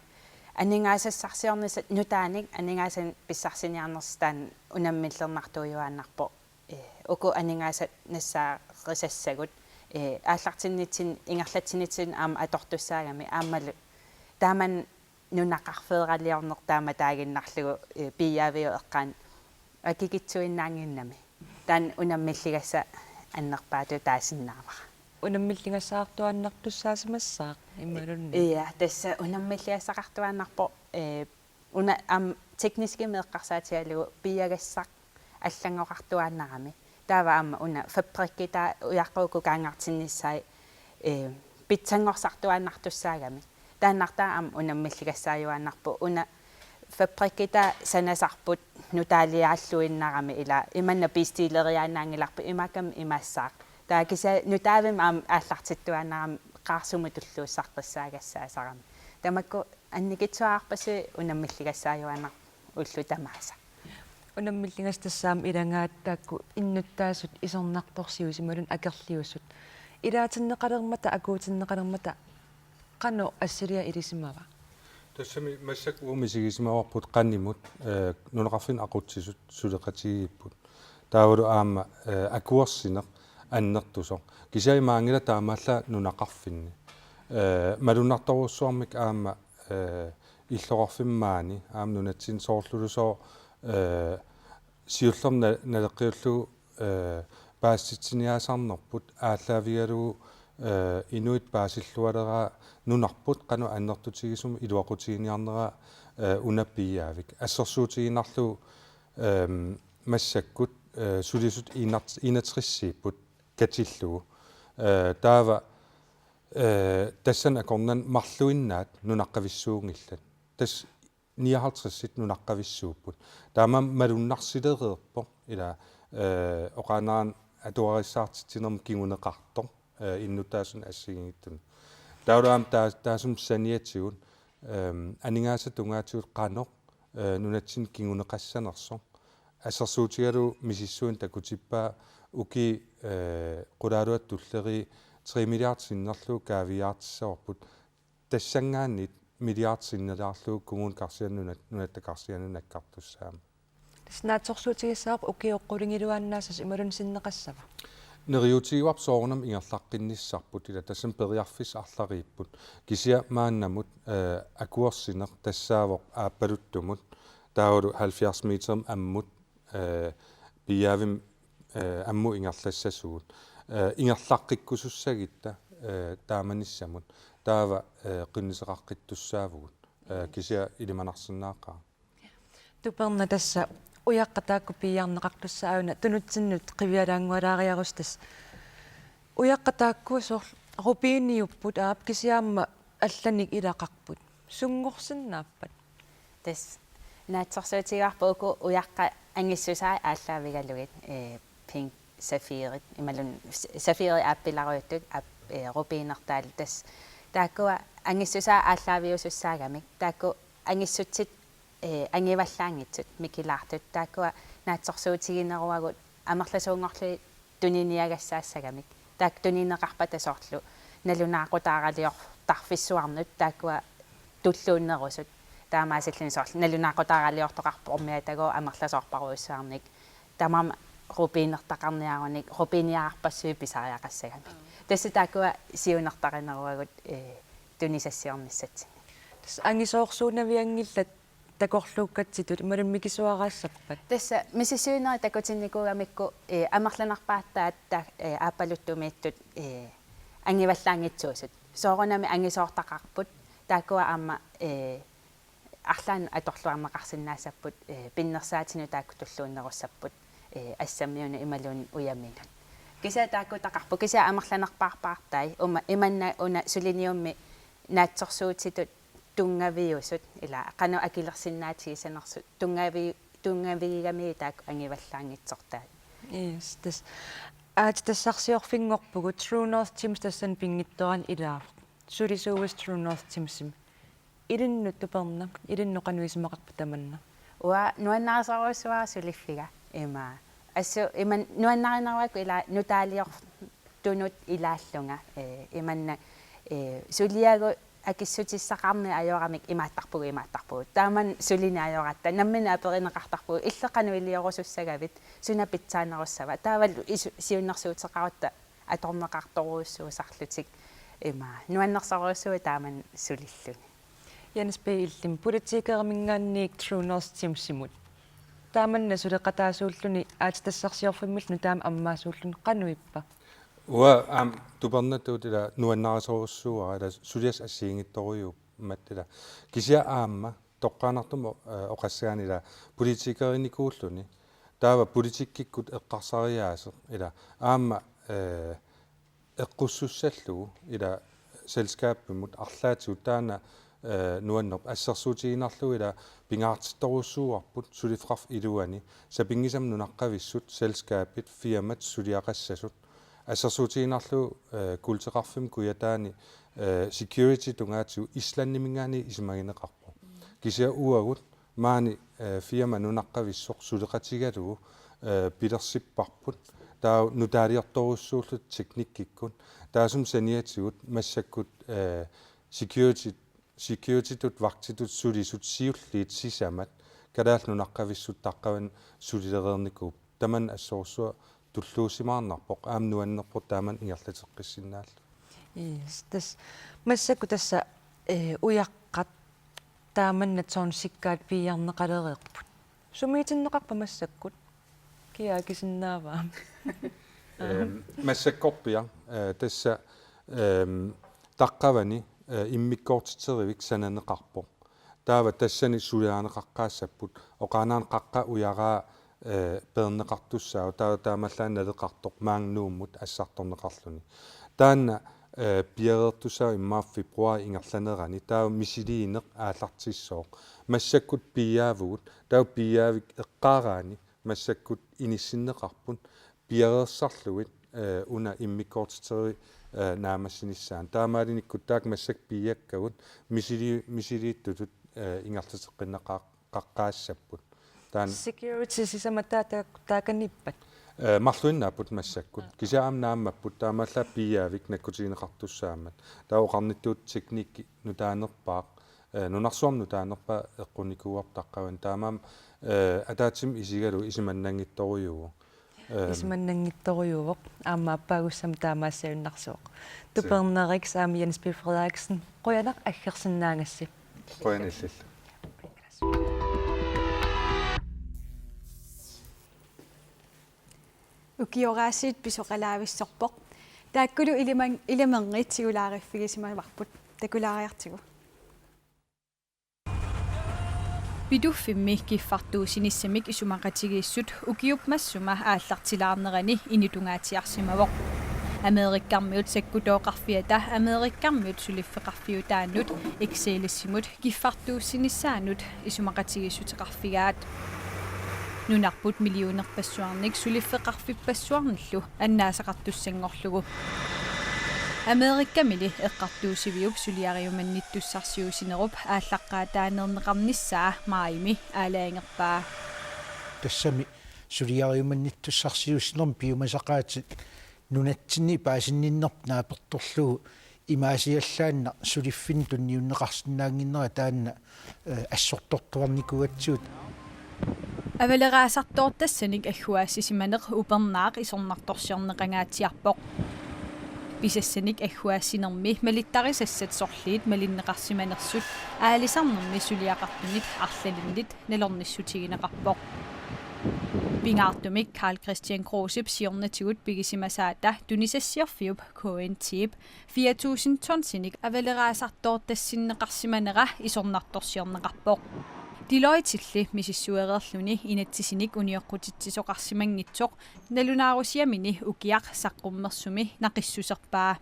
aningaasassarsiornissaq nutaanik aningaasanik pissarsiniarnersut taanna unammillernartuujuaannarpoq. Eh, uku aningaasat nassaarisassagut, eh, aallartinnitsinni, ingerlatsinnitsinni aamma atortussaagami, aammalu taamani nunaqarfeeraliorneq taamatut taaginnarlugu, eh, piiaaviup eqqaani akikitsuinnaannginnami. Taanna unammilligassaq annerpaatut taasinnaavara. Unammilligassaqartuaannartussaasimassaaq imaluunniit? Ja, tassa unammilligassaqartuaannarpoq, eh, una aamma tekniskimik eqqarsaatigalugu piiagassaq allanngoqartuaannarami. Taava aamma una fabrikki taava ujaqqat uku kaangartinnissaat, eh, pitsanngorsartuaannartussaagamik. Taannartaa aamma unammilligassaajuaannarpoq. Una fabrikki taava sanasarput nutaaliaalluinnarami, ila imanna bestileriaannaanngilarput, imaakkami imaassaaq. Taava kisianni nutaavimmi aamma aallartittuaannarami qaarsumut tulluussaqqissaagassaasaramik. Tamakku annikitsuararpassuit unammilligassaajuaannarput ullut tamaasa. Unammilligassat tassa aamma ilagaat taakku innuttaasut isornartorsiuisut imaluunniit akerliusut. Ilaatinneqalermata, akuutinneqalermata qanoq assiliaq ilisimava? Tassami massakkut uagut misigisimavarput qanimut, eh, nunaqarfinni aqutsisut suleqatigiipput. Taavalu aamma, eh, akuersineq annertusoq. Kisianni maanngilaq taamaallaat nunaqarfinni. Eh, malunnartorujussuarmik aamma, eh, illoqarfimmi maani aamma nunatsinni soorlulusooq, eh, siullermik na-, naleqqiullugu, eh, paasitsiniaasarnerput aallaavigalugu, eh, inuit paasillualeraa nunarput qanoq annertutigisumik iluaqutiginiarneraa, eh, una piiaavik. Assersuutigiinnarlugu, ehm, massakkut, eh, sulisut enogtresiipput katillugu. Eh, taava, eh, tassani akornanni marluinnaat nunaqqavissuunngillat. Tassa nioghalvtredsit nunaqqavissuupput. Taamaammat malunnarsilereerpoq ila, eh, oqaannarani atugarissaartitsinermut kinguneqartoq, eh, innuttaasunik assigiinngitsunik. Taavalu aamma taa-, taassuma saniatigut, ehm, aningaasat tungaatigut qanoq, eh, nunatsinni kinguneqassanersoq. Assersuutigalugu misissuineq takutippaa ukiut, eh, qulaaluat tullerii tre milliard sinnerlugu kaaviiaartissavarput. Tassanngaanniit milliard sinneriarlugu kommunit karsianut nunat-, nunatta karsianut nakkartussaammat. Tassa naatsorsuutigissavarput ukiut qulingiluaannaassasut imaluunniit sinneqassava? Neriuutigivarput soorunami ingerlaqqinnissarput, ila tassami periarfissat arlariipput. Kisianni maannamut, eh, akuersineq tassaavoq aappaluttumut, taavalu halvfjerds meterimik ammut, eh, piiaavimmi, eh, ammut ingerlassasugut. Eh, ingerlaqqikkusussagutta, eh, taamanissamut. Taava, eh, qinnuteqaqqittussaavugut. Eh, kisianni ilimanarsinnaaqaaq. Tuperna, tassa ujaqqat taakku piiarneqartussaapput una tunutsinnut qivialaanngualaariarussi tassa. Ujaqqat taakku soorlu rubiniupput aap kisianni aamma allanik ilaqarput. Sunngorsinnaappat? Tassa naatsorsuutigaarput uku ujaqqat angissusaat aallaavigalugit, ee, pink safirit, imaluunniit s-, safirit aappilarujuttut aap-, ee, rubinertaalu tassa. Taakkua angissusaat aallaaviusussaagamik. Taakku angissutsit, ee, angivallaanngitsut mikilaartut. Taakkua naatsorsuutigineruagut amerlasuunngorlugit tuniniagassaassagamik. Taakku tunineqarpata soorlu nalunaaqutaaraliortarfissuarnut taakkua tulluunnerusut. Taamaasilluni soorlu nalunaaqutaaraliortoqarpoq ormiatagu amerlasoorparujussuarnik. Tamarmik rubinertaqarniarunik, rubiniarpassuit pisariaqassagamik. Tassa taakkua siunertarineruagut, ee, tunisassiornissatsinnik. Tassa angisoorsuunavianngillat takorluukkatsitut imaluunniit mikisuaraassappat? Tassa misissuinerit takutinnikuugamikku, ee, amerlanerpaartaat ta-, ee, aappaluttumiittut, ee, angivallaanngitsuusut. Soorunami angisoortaqarput, taakkua aamma, ee, arlaannut atorluarneqarsinnaassapput, ee, pinnersaatinut taakku tulluunnerussapput, ee, assammiunut imaluunniit ujaminut. Kisianni taakkutaqarput, kisianni amerlanerpaarpaartai, uma-, imanna una suliniummi naatsorsuutitut tunngaviusut, ila qanoq akilersinnaatigisanersut, tunngavi-, tunngavigigamiuk taakku angivallaanngitsortaat. Yes, tassa aatsitassarsiorfinngorpugut True North Gems tassani pinngitsoorani ilaavoq. Sulisuuisi True North Gemsimi. Ilinnut tuperna, ilinnut qanoq isumaqarpa tamanna? Uanga nuannarisorujussuara suliffiga ima. Assut ima nuannarineruakku ila nutaaliortunut ilaallunga, ee, imanna, ee, suliagut akissutissaqarneq ajoramik imaattarpugut, imaattarpugut. Taamani sulineq ajoratta nammineq aperineqartarpugut: Illit qanoq iliorusussagavit, suna pitsaanerussava? Taavalu isu-, siunnersuuteqarutta atorneqartorujussuusarlutik ima. Nuannersorujussuuvoq taamani sulilluni. Jens P. Illimmi, politikeriminngaanniit True North Gemsimut. Taamanna suleqataasuulluni aatsitassarsiorfimmillu nutaamik ammaasuulluni, qanoq ippa? Uanga aamma tupernatut ila nuannarisorujussuuara, ila suliassat assigiinngitsorujussuummat ila. Kisianni aamma toqqaannartumik, ee, oqassagaanni ila politikerinikuulluni. Taava politikkikkut eqqarsariaaseq ila aamma, ee, eqqussussallugu ila selskabimut arlaatigut taanna, ee, nuannerpoq. Assersuutigiinnarlugu ila pingaartittorujussuuarput suliffeqarfik iluani sapinngisamik nunaqqavissut selskabit firmat suliaqassasut. Assersuutigiinnarlugu, ee, kuulteqarfimmi Kujataani, ee, security tungaatigut Islandiminngaanniit isumagineqarpoq. Kisianni uagut maani, ee, firma nunaqqavissoq suleqatigalugu, ee, pilersipparput. Taava nutaaliortorujussuulluta teknikkikkut. Taassuma saniatigut massakkut, ee, security, securitytut vagtitut sulisut siulliit sisamat Kalaallit Nunaqqavissut taqqavani sulilereernikuupput. Tamanna assorsuaq tulluusimaarnarpoq, aamma nuannerpoq taamani ingerlateqqissinnaalluni. Yes, tassa massakkut tassa, ee, ujaqqat taamanna tårnsikkaat piiarneqalereerput. Sumiitinneqarpa massakkut? Kia akisinnaavaa? Ehm, massakkorpiaq, ee, tassa, ehm, taqqavani, ee, immikkoortiterivik sananeqarpoq. Taava tassani suliarineqaqqaassapput, oqaannarni qaqqap ujaraa, ee, peerneqartussaavoq, taava taamaallaat naleqartoq maanga Nuummut assartorneqarluni. Taanna, ee, piareertussaavoq immaqa februaarip ingerlanerani, taava misiliineq aallartissooq. Massakkut piiaavugut, taava piiaavik eqqaaraanni massakkut inissinneqarput, piareersarlugit, ee, una immikkoortiterivik, ee, naammassinissaanut. Taamaaliornikkut taakku massakkut piiakkagut misili-, misiliittutut, ee, ingerlateqqinneqar-, qaqqaassapput. Taanna security sisamat taa-, taa-, taakaniippat? Ee, marluinnaapput massakkut. Kisianni aamma naammapput taamaallaat piiaavik nakkutigineqartussaammat. Taava oqarnittut teknikki nutaanerpaaq, ee, nunarsuarmi nutaanerpaaq eqqunnikuuarput taqqavani. Taamaammat, ee, ataatsimut isigalugu isumannaanngitsorujuuvoq. Ehm. Isumannaanngitsorujuuvoq. Aamma aappaagussamut taamaassagunnarsuaq. Tupernarix aamma Jens P. Frederiksen, qujanaq aggersinnaagassi. Qujanaq illillu. Ukioraasiit pisoqalaavissorpoq. Taakkulu iliman-, ilimanngit tigulaariffigisimavarput. Takulaariartigu. Pituffimmi kiffartuussinissamik isumaqatigiissut ukiup massuma aallartilaarnerani inutungaatsiarsimavoq. Amerikkarmiut sakkutooqarfiata Amerikkarmiut suliffeqarfiutaannut Excelissimut kiffartuussinissaannut isumaqatigiissuteqarfigaat. Nunarput millionerpassuarnik suliffeqarfippassuarnillu annaasaqartussanngorlugu. Amerikamili eqqartuussiviup suliariumannittussarsiuussinerup aallaqqaataaneerneqarnissaa maajimi aalajangerpaa. Tassami suliariumannittussarsiuussinermi piumasaqaatit nunatsinni paasinninnerput naapertorlugu imaasiallaannaq suliffinnut tunniunneqarsinnaannginnera taanna, eh, assortortuarnikuugatsigu. Avaleraasartoortassanik agguaassisimaneq upernaaq isornartorsiorneqangaatsiarpoq. Pisassanik agguaassinermi malittarisassat sorliit malinneqarsimanersut aalisarnermi suliaqartunit arlalinnit nalornissutigineqarpoq. Pingaartumik Karl-Kristian Krusep siornatigut pigisimasaata tunisassiorfiup K N T-p fire tusind tonsinik avaleraasartoortassinneqarsimanera isornartorsiorneqarpoq. Deloittelli misissuereerluni inatsisinik unioqqutitsisoqarsimanngitsoq nalunaarusiamini ukiaq saqqummersumi naqissuserpaa.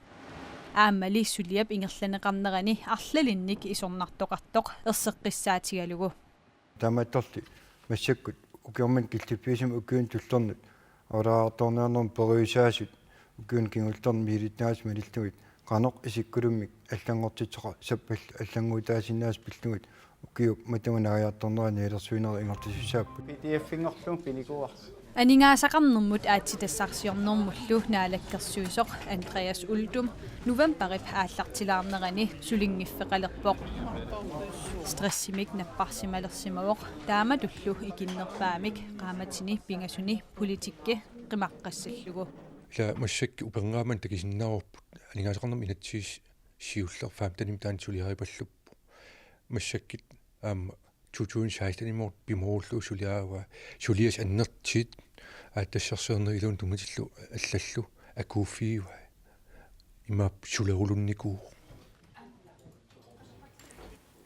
Aammali suliap ingerlanneqarnerani arlalinnik isornartoqartoq erseqqissaatigalugu. Taamaattorli massakkut ukiormanna killiffiusumi ukiuni tullernut avaleraasartoorniarnermut periusaasut ukiuni kingullerni misilittagaassat malillugit qanoq isikkulummik allanngortitsisoqarpat allannguutaasinnaasut pillugit ukiup matuma naajartornera nialersuinerit ingerlasussaapput. P D F-inngorlugu pinikuuarsi. Aningaasaqarnermut aatsitassarsiornermullu naalakkersuisoq Andreas Uldum novembarip aallartilaarnerani sulinngiffeqalerpoq. Stressimik napparsimalersimavoq taamatullu ikinnerpaamik qaammatini pingasuni politikki qimaqqassallugu. Ila massakkut upernaaq manna takusinnaavarput aningaasaqarnermut inatsisissaq siulleq femtenimi taanna suliaripalluppoq. Massakkut aamma to tusind sekstenimut pimoorullugu suliaraa, suliassat annertuut aatsitassarsiornerup iluani tunngatillugu allallu akuuffigivaat. Imaappoq sulerulunnikuuvoq.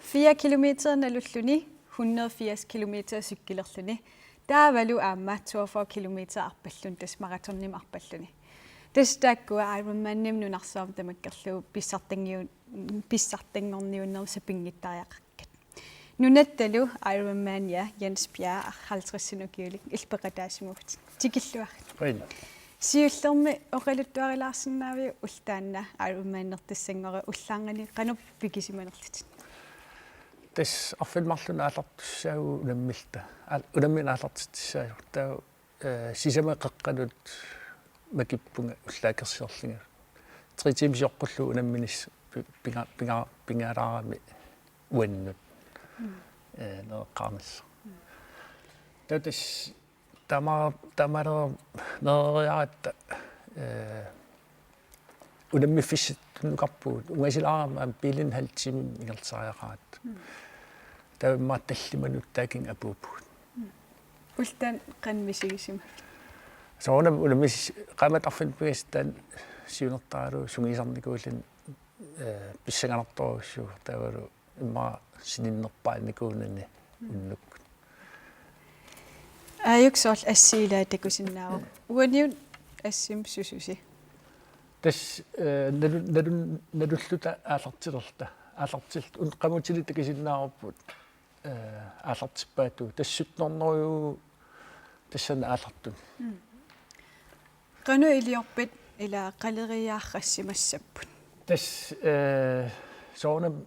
Fire kilometer nalulluni, hundrede firs kilometer cykelerluni, taavalu aamma toogfyrre kilometer arpalluni, tassa maratonimi arpalluni. Tassa taakkua Ironmanimut nunarsuarmi tamakkerlugu pissartangiu-, pissartanngorniunnermi sapinngittariaqakkat. Nunattalu Ironmania Jens Bjerre halvtredsinik ukiulik illit peqataasimavutit. Tikilluarit. Qujan. Siullermik oqaluttuarilaarsinnaaviuk ulloq taanna Ironmanertussanngorpat ullaarnani qanoq pikisimanerlutit? Tassa arfineq-marlunut aallartussaavugut unammilluta. Aal-, unammineq aallartitsissaasoq. Taava, eh, sisamat qeqqanut makippunga ullaakkut siorlunga. Tre timer sioqqullugu unamminis pi-, pinga-, pinga-, pingaarami uannut. Mm. Eh, nereqqaarnissaq. Mm. Taava tassa Tama-, tamarmik nerereeratta, eh, unammiffissartunnukarpugut. Ungasilaarama aamma biilinik halv timemi ingerlasariaqaratta. Mm. Taava immaqa tallimat nuttaakingit apuuppugut. Mm. Ulloq taanna qanoq misigisimavit? Soorunami unammis-, qaammat arfineq-pingasut taanna siunertaralugu sungiusarnikuulluni, eh, pissanganartorujussuuvoq taavalu immaqa sininnerpaannikuunani unnukkut. Aajuku soorlu assi ilaa takusinnaavoq. Uaniuna assimi sususi? Tassa, eh, nalu-, nalu-, nalulluta aallartilerluta. Aallartil-, un-, qamutinut takusinnaavarput, eh, aallartippaatut. Tassa sytten hundrede tassani aallartuni. Mm. Qanoq iliorpit ilaa qaleriiaarrassimassapput? Tassa, eh, soorunami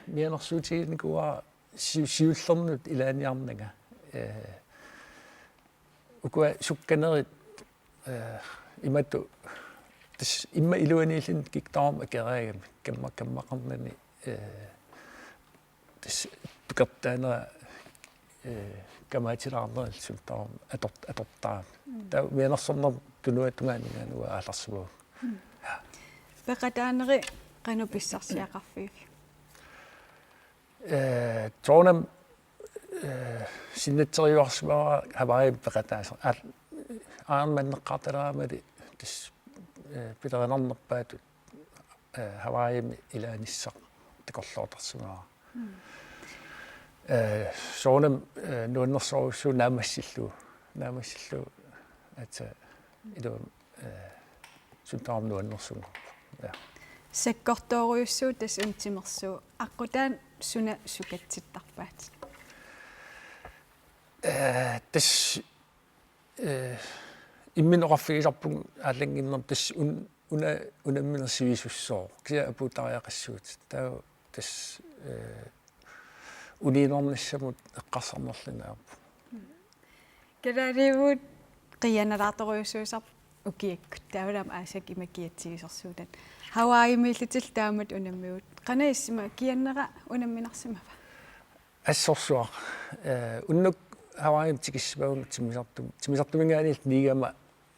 mianersuutiginikuuara si-, siullermik ilaaniarnanga. Eh, ukua sukkanerit, eh, imatut tassa immaqa iluaniilluni kikkut tamarmik akereerigami kamma-, kammaqarnani, eh, tassa tukartaanera, eh, kamaatilaarnerullu suntaarama ator-, atortarami. Mm. Taava mianersornermut tunuatungaaninngaanniit uanga aallarsimavugut. Mm. Peqataaneri qanoq pissarsiaqarfigiviuk? Eh, soorunami, eh, sinnatseriuarsimavara Hawaiimi peqataasoq. Aal-, Ironmaneqqaartaleramali tassa, eh, pilerinarnerpaatut, eh, Hawaiimi ilaanissaq takorloortarsimavara. Mm. Eh, soorunami, eh, nuannersorujussuuvoq naammassillugu. Naammassillugu aatsaat iluamik, eh, suntaarama nuannersunngorpoq. Ja. Sakkortoorujussuuvoq tassa una timersuuvoq. Aqqutaani suna sukatsittarpaatit? Eh, tassa, eh, imminut oqarfigisarpunga aallannginnermut tassa un-, una-, unammineq sivisussooq. Kisianni apuuttariaqassuutit. Taava tassa, eh, uniinnarnissamut eqqarsarnerluni ajorpunga. Kalaaliuvugut qiianalaartorujussuusarpoq ukiakkut. Taavalu aamma aasakka ima kiatsigisorsuutat. Hawaiimiillutillu taamatut unammivugut. Qanoq issima kianera unamminarsimava? Assorsuaq. Eh, unnuk Hawaiimi tikissimaguma timmisartum-, timmisartuminngaanniillu niigama,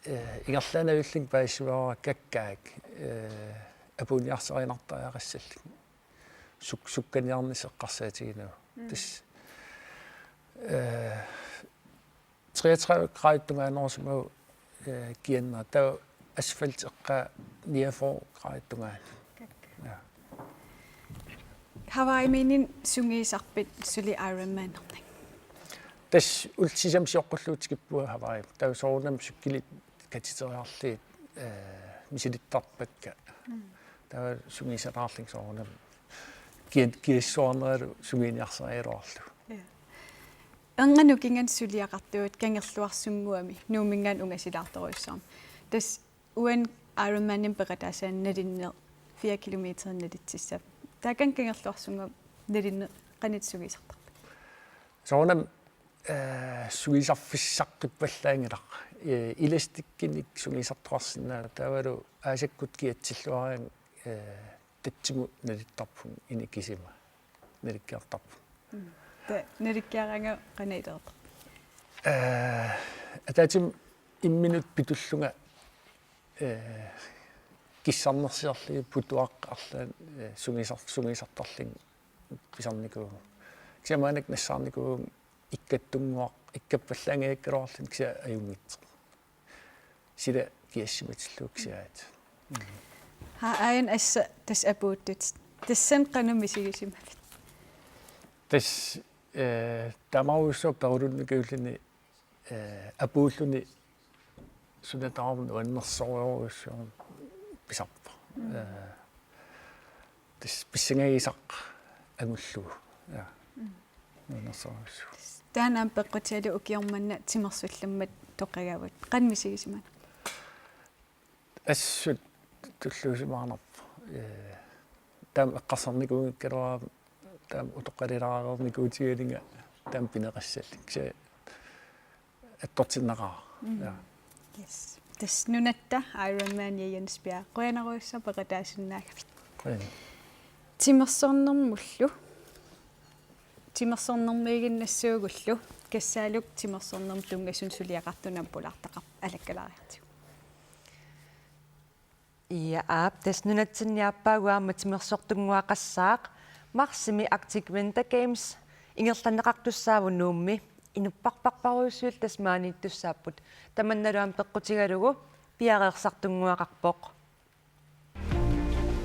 eh, ingerlaannaq ajullinga paasivara kakkaak, eh, apuunniarsariartariaqassallunga. Suk-, sukkaniarnissaq eqqarsaatiginagu. Mm. Tassa, eh, treogtredive grader tungaanerusimagu, eh, kianera, taava asfalt eqqaa niogfyrre grader tungaanut. Ja. Hawaiimiinninni sungiusarpit suli Ironmanernik? Tassa ullut sisamat sioqqullugu tikippunga Hawaii. Taava soorunami cykelit katiteriarlugit, eh, misilittarpakka. Mm. Taava sungiusalaarlunga soorunami. Kian-, kiassuarneralu sungiuniarsarigaluarlugu. Ja. Ernganut kingani suliaqartugut Kangerluarsunnguami Nuumminngaanniit ungasilaartorujussuarmik. Tassa uani Ironmanimi peqataassaani nalinneq fire kilometer nalitsissappat. Taakani Kangerluarsunnguami nalinneq qanoq sungiusartarpit? Soorunami, eh, sungiusarfissaqqippallanngilaq. Eh, elastikkinik sungiusartoqarsinnaavoq taavalu aasakkut kiatsilluaraanni, eh, tatsimut nalittarpunga inikisima. Nalikkiartarpunga. Mm. Taava nalikkiaraangama qanoq ileertarpa? Eh, ataatsimut imminut pitullunga, eh, kissarnersiorlugit putuaqqat arlaat, eh, sungiusar-, sungiusartarlunga pisarnikuuvunga. Kisianni maannakkut nassaarnikuuvunga ikkattunnguaq, ikkappallaangajakkaluarluni kisianni ajunngitsoq. Sila kiassimatillugu kisiat. Mm. Haa, aajuna tassa, tassa apuuttut. Tassani qanoq misigisimavit? Tassa, eh, tamarujussuaq perulunnikiulluni, eh, apuulluni suna tamarmi nuannersorujussuarmik pisarpoq. Mm. Eh, tassa pissangagisaq angullugu. Ja. Mm. Nuannersorujussuaq. Taanna aamma peqqutigalugu ukioq manna timersullammat toqagavit. Qanoq misigisimanerpa? Assut tulluusimaarnarpoq. Eh, taama eqqarsarnikuunngikkaluarama, taama utoqqalilaareernikuutigalugu, taama pineqassallunga. Kisianni attortinnaqaaq. Mm. Ja. Yes. Tassa nunatta Ironman Jens Bjerg. Qujanarujussuaq peqataasinnaagavit. Qujan. Timersornermullu. Timersornermiiginnassuugullu. Kassaaluk timersornermut tunngasunut suliaqartunut aamma pulaartaqarpoq alakkalaariartigu. Ja, aap, tassa nunatsinni aappaagu aamma timersortunnguaqassaaq marsimi Arctic Winter Games ingerlanneqartussaavoq Nuummi. Inuppassuarparujussuit tassa maaniittussaapput. Tamannalu aamma peqqutigalugu piareersartunnguaqarpoq.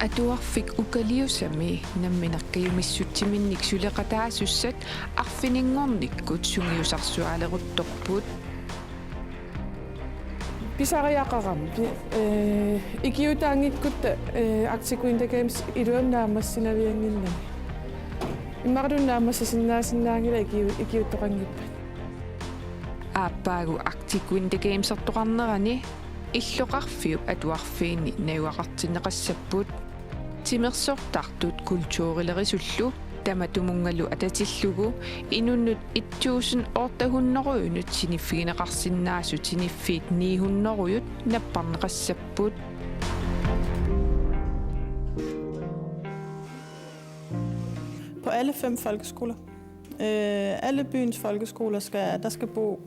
Atuarfik Ukaliusami nammineq kajumissutsiminnik suleqataasussat arfininngornikkut sungiusarsuaaleruttorput. Pisariaqarami, pi-, eh, ikiuutaanngikkutta, eh, Arctic Winter Games iluamik naammassinavianngimmat. Immaqaluunniit naammassisinnaasinnaanngilaq ikiu-, ikiuuttoqanngippat. Aappaagu Arctic Winter Gamesertoqarnerani illoqarfiup atuarfiini najugaqartinneqassapput. Timersortartut kulturilerisullu tamatumunngalu atatillugu inunnut et tusind otte hundrede-nut siniffigineqarsinnaasut siniffiit ni hundrede-t napparneqassapput. På alle fem folkeskoler. Øh, alle byens folkeskoler skal, der skal bo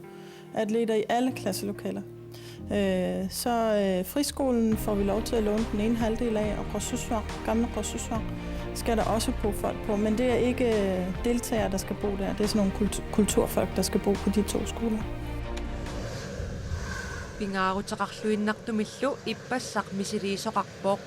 atleter i alle klasselokaler. Øh, så, øh, friskolen får vi lov til at låne den ene halvdel af, og Gråsøsvang, gamle Gråsøsvang, skal der også bo folk på, men det er ikke, øh, deltagere, der skal bo der. Det er sådan nogle kultu-, kulturfolk, der skal bo på de to skoler. Pingaaruteqarluinnartumillu ippassaq misiliisoqarpoq.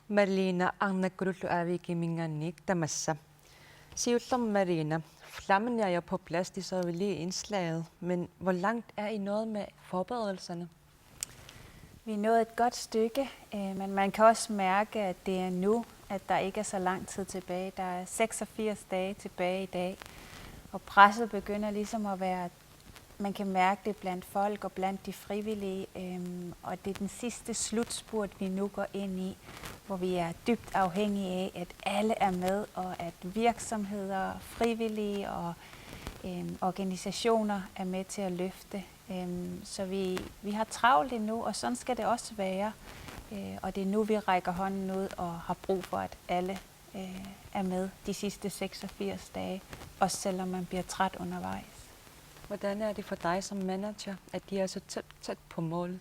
Malene Arnakkulullu Aviikiminngaanniit tamassa. Siullermik Malene, flammerne er jo på plads, de så vi lige i indslaget, men hvor langt er I nået med forberedelserne? Vi er nået et godt stykke, øh, men man kan også mærke, at det er nu, at der ikke er så lang tid tilbage. Der er seksogfirs dage tilbage i dag, og presset begynder ligesom at være, man kan mærke det blandt folk og blandt de frivillige, øhm, og det er den sidste slutspurt, vi nu går ind i, hvor vi er dybt afhængige af, at alle er med, og at virksomheder, frivillige og øhm, organisationer er med til at løfte. Øhm, så vi, vi har travlt endnu, og sådan skal det også være. Øh, og det er nu, vi rækker hånden ud og har brug for, at alle øh, er med de sidste seksogfirs dage, også selvom man bliver træt undervejs. Hvordan er det for dig som manager, at de er så tæt, tæt på målet?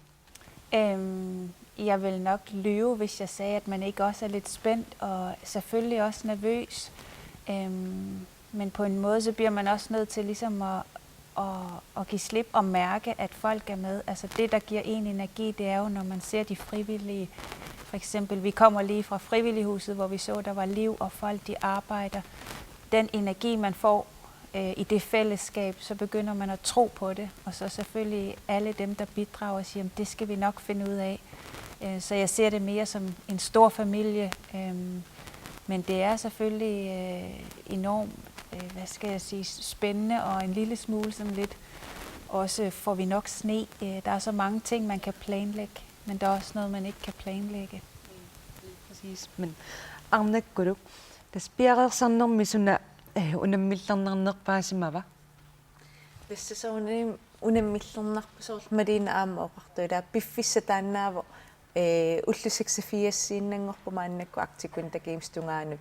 Øhm, jeg vil nok lyve, hvis jeg sagde, at man ikke også er lidt spændt, og selvfølgelig også nervøs. Øhm, men på en måde, så bliver man også nødt til ligesom at, at, at give slip og mærke, at folk er med. Altså det, der giver en energi, det er jo, når man ser de frivillige. For eksempel, vi kommer lige fra Frivillighuset, hvor vi så, der var liv, og folk, de arbejder. Den energi, man får øh, i det fællesskab, så begynder man at tro på det. Og så selvfølgelig alle dem, der bidrager og siger, det skal vi nok finde ud af. Øh, så jeg ser det mere som en stor familie. Øh, men det er selvfølgelig øh, enormt, øh, hvad skal jeg sige, spændende og en lille smule sådan lidt, også får vi nok sne. Øh, der er så mange ting, man kan planlægge, men der er også noget, man ikke kan planlægge. Præcis, men arnakkuluk, tassa piareersarnermi suna øh, unammillernarnerpaasimava? Tassa soorunami unammillernarpoq, soorlu Malene aamma oqartoq, ilaa, piffissaq taannaavoq, ee, ullut seksogfirsiinnanngorput maannakkut Arctic Winter Games tungaanut.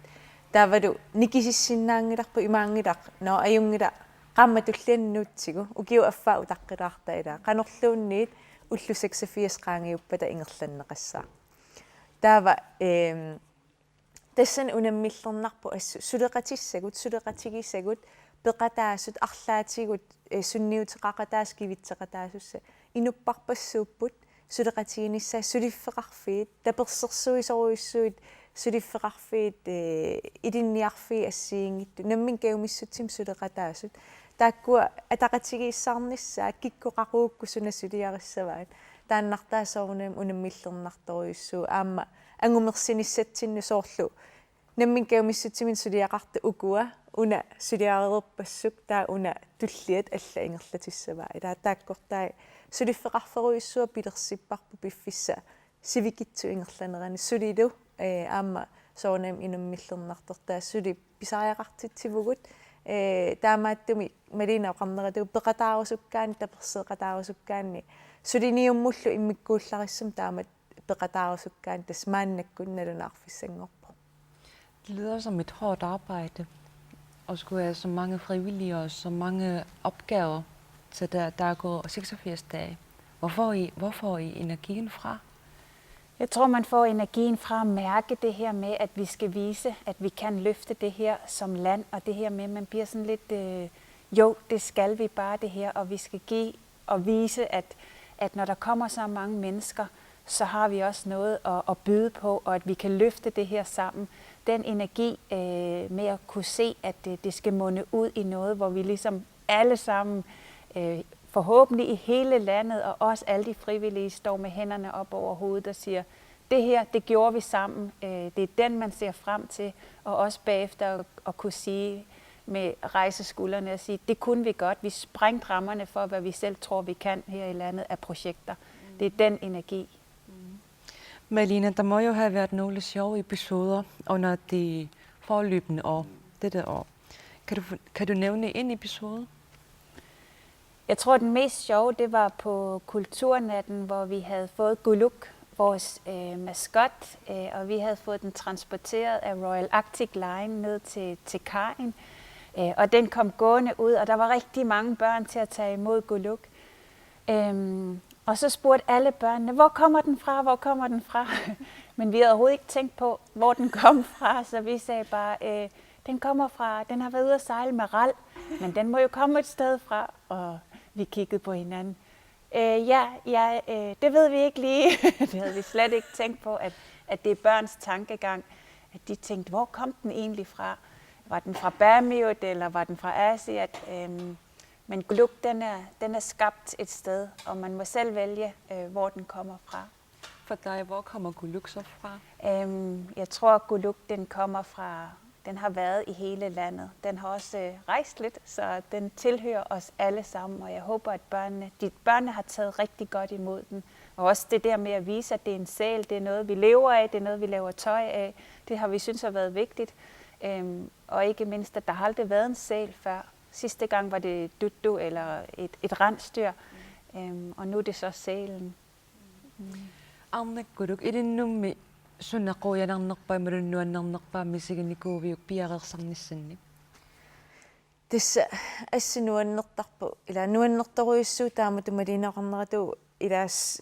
Taavalu nikisissinnaanngilarput, imaanngilaq, nå, ajunngilaq, qaammat tulliani nuutsigu, ukiup affaa utaqqilaartaa, ilaa, qanorluunniit ullut seksogfirs qaangiuppata ingerlanneqassaaq. Taava, ehm, tassani unammillernarpoq assut suleqatissagut, suleqatigisagut, peqataasut, arlaatigut, eh, sunniuteqaqataasut, kivitseqataasussat inupparpassuupput, suleqatiginissaat, suliffeqarfiit, tapersersuisorujussuit, suliffeqarfiit, eh, ilinniarfiit assigiinngitsut, nammineq kajumissutsimik suleqataasut. Taakkua ataqatigiissaarnissaat, kikkut qaqugukku suna suliarissavaat. Taannartaa soorunami unammillernartorujussuuvoq, aamma angumersinissatsinnut, soorlu nammineq kajumissutsimik suliaqartut ukua, una suliareerpassuk, taava una tulliat allat ingerlatissavaat. Ilaa, taakkortai suliffeqarferujussuaq pilersipparput piffissaq sivikitsoq ingerlanerani, sulilu, ee, aamma soorunami unammillernartortaa, suli pisariaqartitsivugut, ee, taamaattumik Malene oqarneratigut peqataarusukkaanni, taperseeqataarusukkaanni, suliniummullu immikkuullarissumik taamatut peqataarusukkaanni, tassa maannakkut nalunaarfissanngorpoq. Det lyder som et hårdt arbejde at skulle have så mange frivillige og så mange opgaver, så der, der er gået seksogfirs dage. Hvor får I, hvor får I energien fra? Jeg tror, man får energien fra at mærke det her med, at vi skal vise, at vi kan løfte det her som land, og det her med, at man bliver sådan lidt, øh, jo, det skal vi bare det her, og vi skal give og vise, at, at når der kommer så mange mennesker, så har vi også noget at, at byde på, og at vi kan løfte det her sammen. Den energi øh, med at kunne se, at det, det skal munde ud i noget, hvor vi ligesom alle sammen, øh, forhåbentlig i hele landet, og også alle de frivillige, står med hænderne op over hovedet og siger, det her, det gjorde vi sammen. Øh, det er den, man ser frem til, og også bagefter at, at kunne sige med rejse skuldrene og sige, det kunne vi godt. Vi sprængte rammerne for, hvad vi selv tror, vi kan her i landet af projekter. Det er den energi. Malene, der må jo have været nogle sjove episoder under de forløbende år, dette år. Kan du, kan du nævne en episode? Jeg tror, den mest sjove, det var på Kulturnatten, hvor vi havde fået Guluk, vores øh, maskot, øh, og vi havde fået den transporteret af Royal Arctic Line ned til, til kajen. Øh, og den kom gående ud, og der var rigtig mange børn til at tage imod Guluk. Øhm, og så spurgte alle børnene, hvor kommer den fra, hvor kommer den fra? Men vi havde overhovedet ikke tænkt på, hvor den kom fra, så vi sagde bare, øh, den kommer fra, den har været ude at sejle med RAL, men den må jo komme et sted fra, og vi kiggede på hinanden. Øh, ja, ja øh, det ved vi ikke lige. Det havde vi slet ikke tænkt på, at, at det er børns tankegang, at de tænkte, hvor kom den egentlig fra? Var den fra Bermuda, eller var den fra Asia? Øhm, men Guluk, den er, den er skabt et sted, og man må selv vælge, øh, hvor den kommer fra. For dig, hvor kommer Kuluk så fra? Øhm, jeg tror, at Kuluk, den kommer fra, den har været i hele landet. Den har også øh, rejst lidt, så den tilhører os alle sammen, og jeg håber, at børnene, de, børnene har taget rigtig godt imod den. Og også det der med at vise, at det er en sæl, det er noget, vi lever af, det er noget, vi laver tøj af. Det har vi synes har været vigtigt. Øhm, og ikke mindst, at der har aldrig været en sæl før. Sidste gang var det duttu eller et, et rensdyr, øhm, og nu er det så sælen. Arnakkuluk, ilinnummi suna quianarnerpaat imaluunniit nuannernerpaat misiginikuuviuk piareersarnissannik? Tassa assut nuannertarpoq, ila nuannertorujussuuvoq taamatut Malene oqarneratuvoq, ila s-,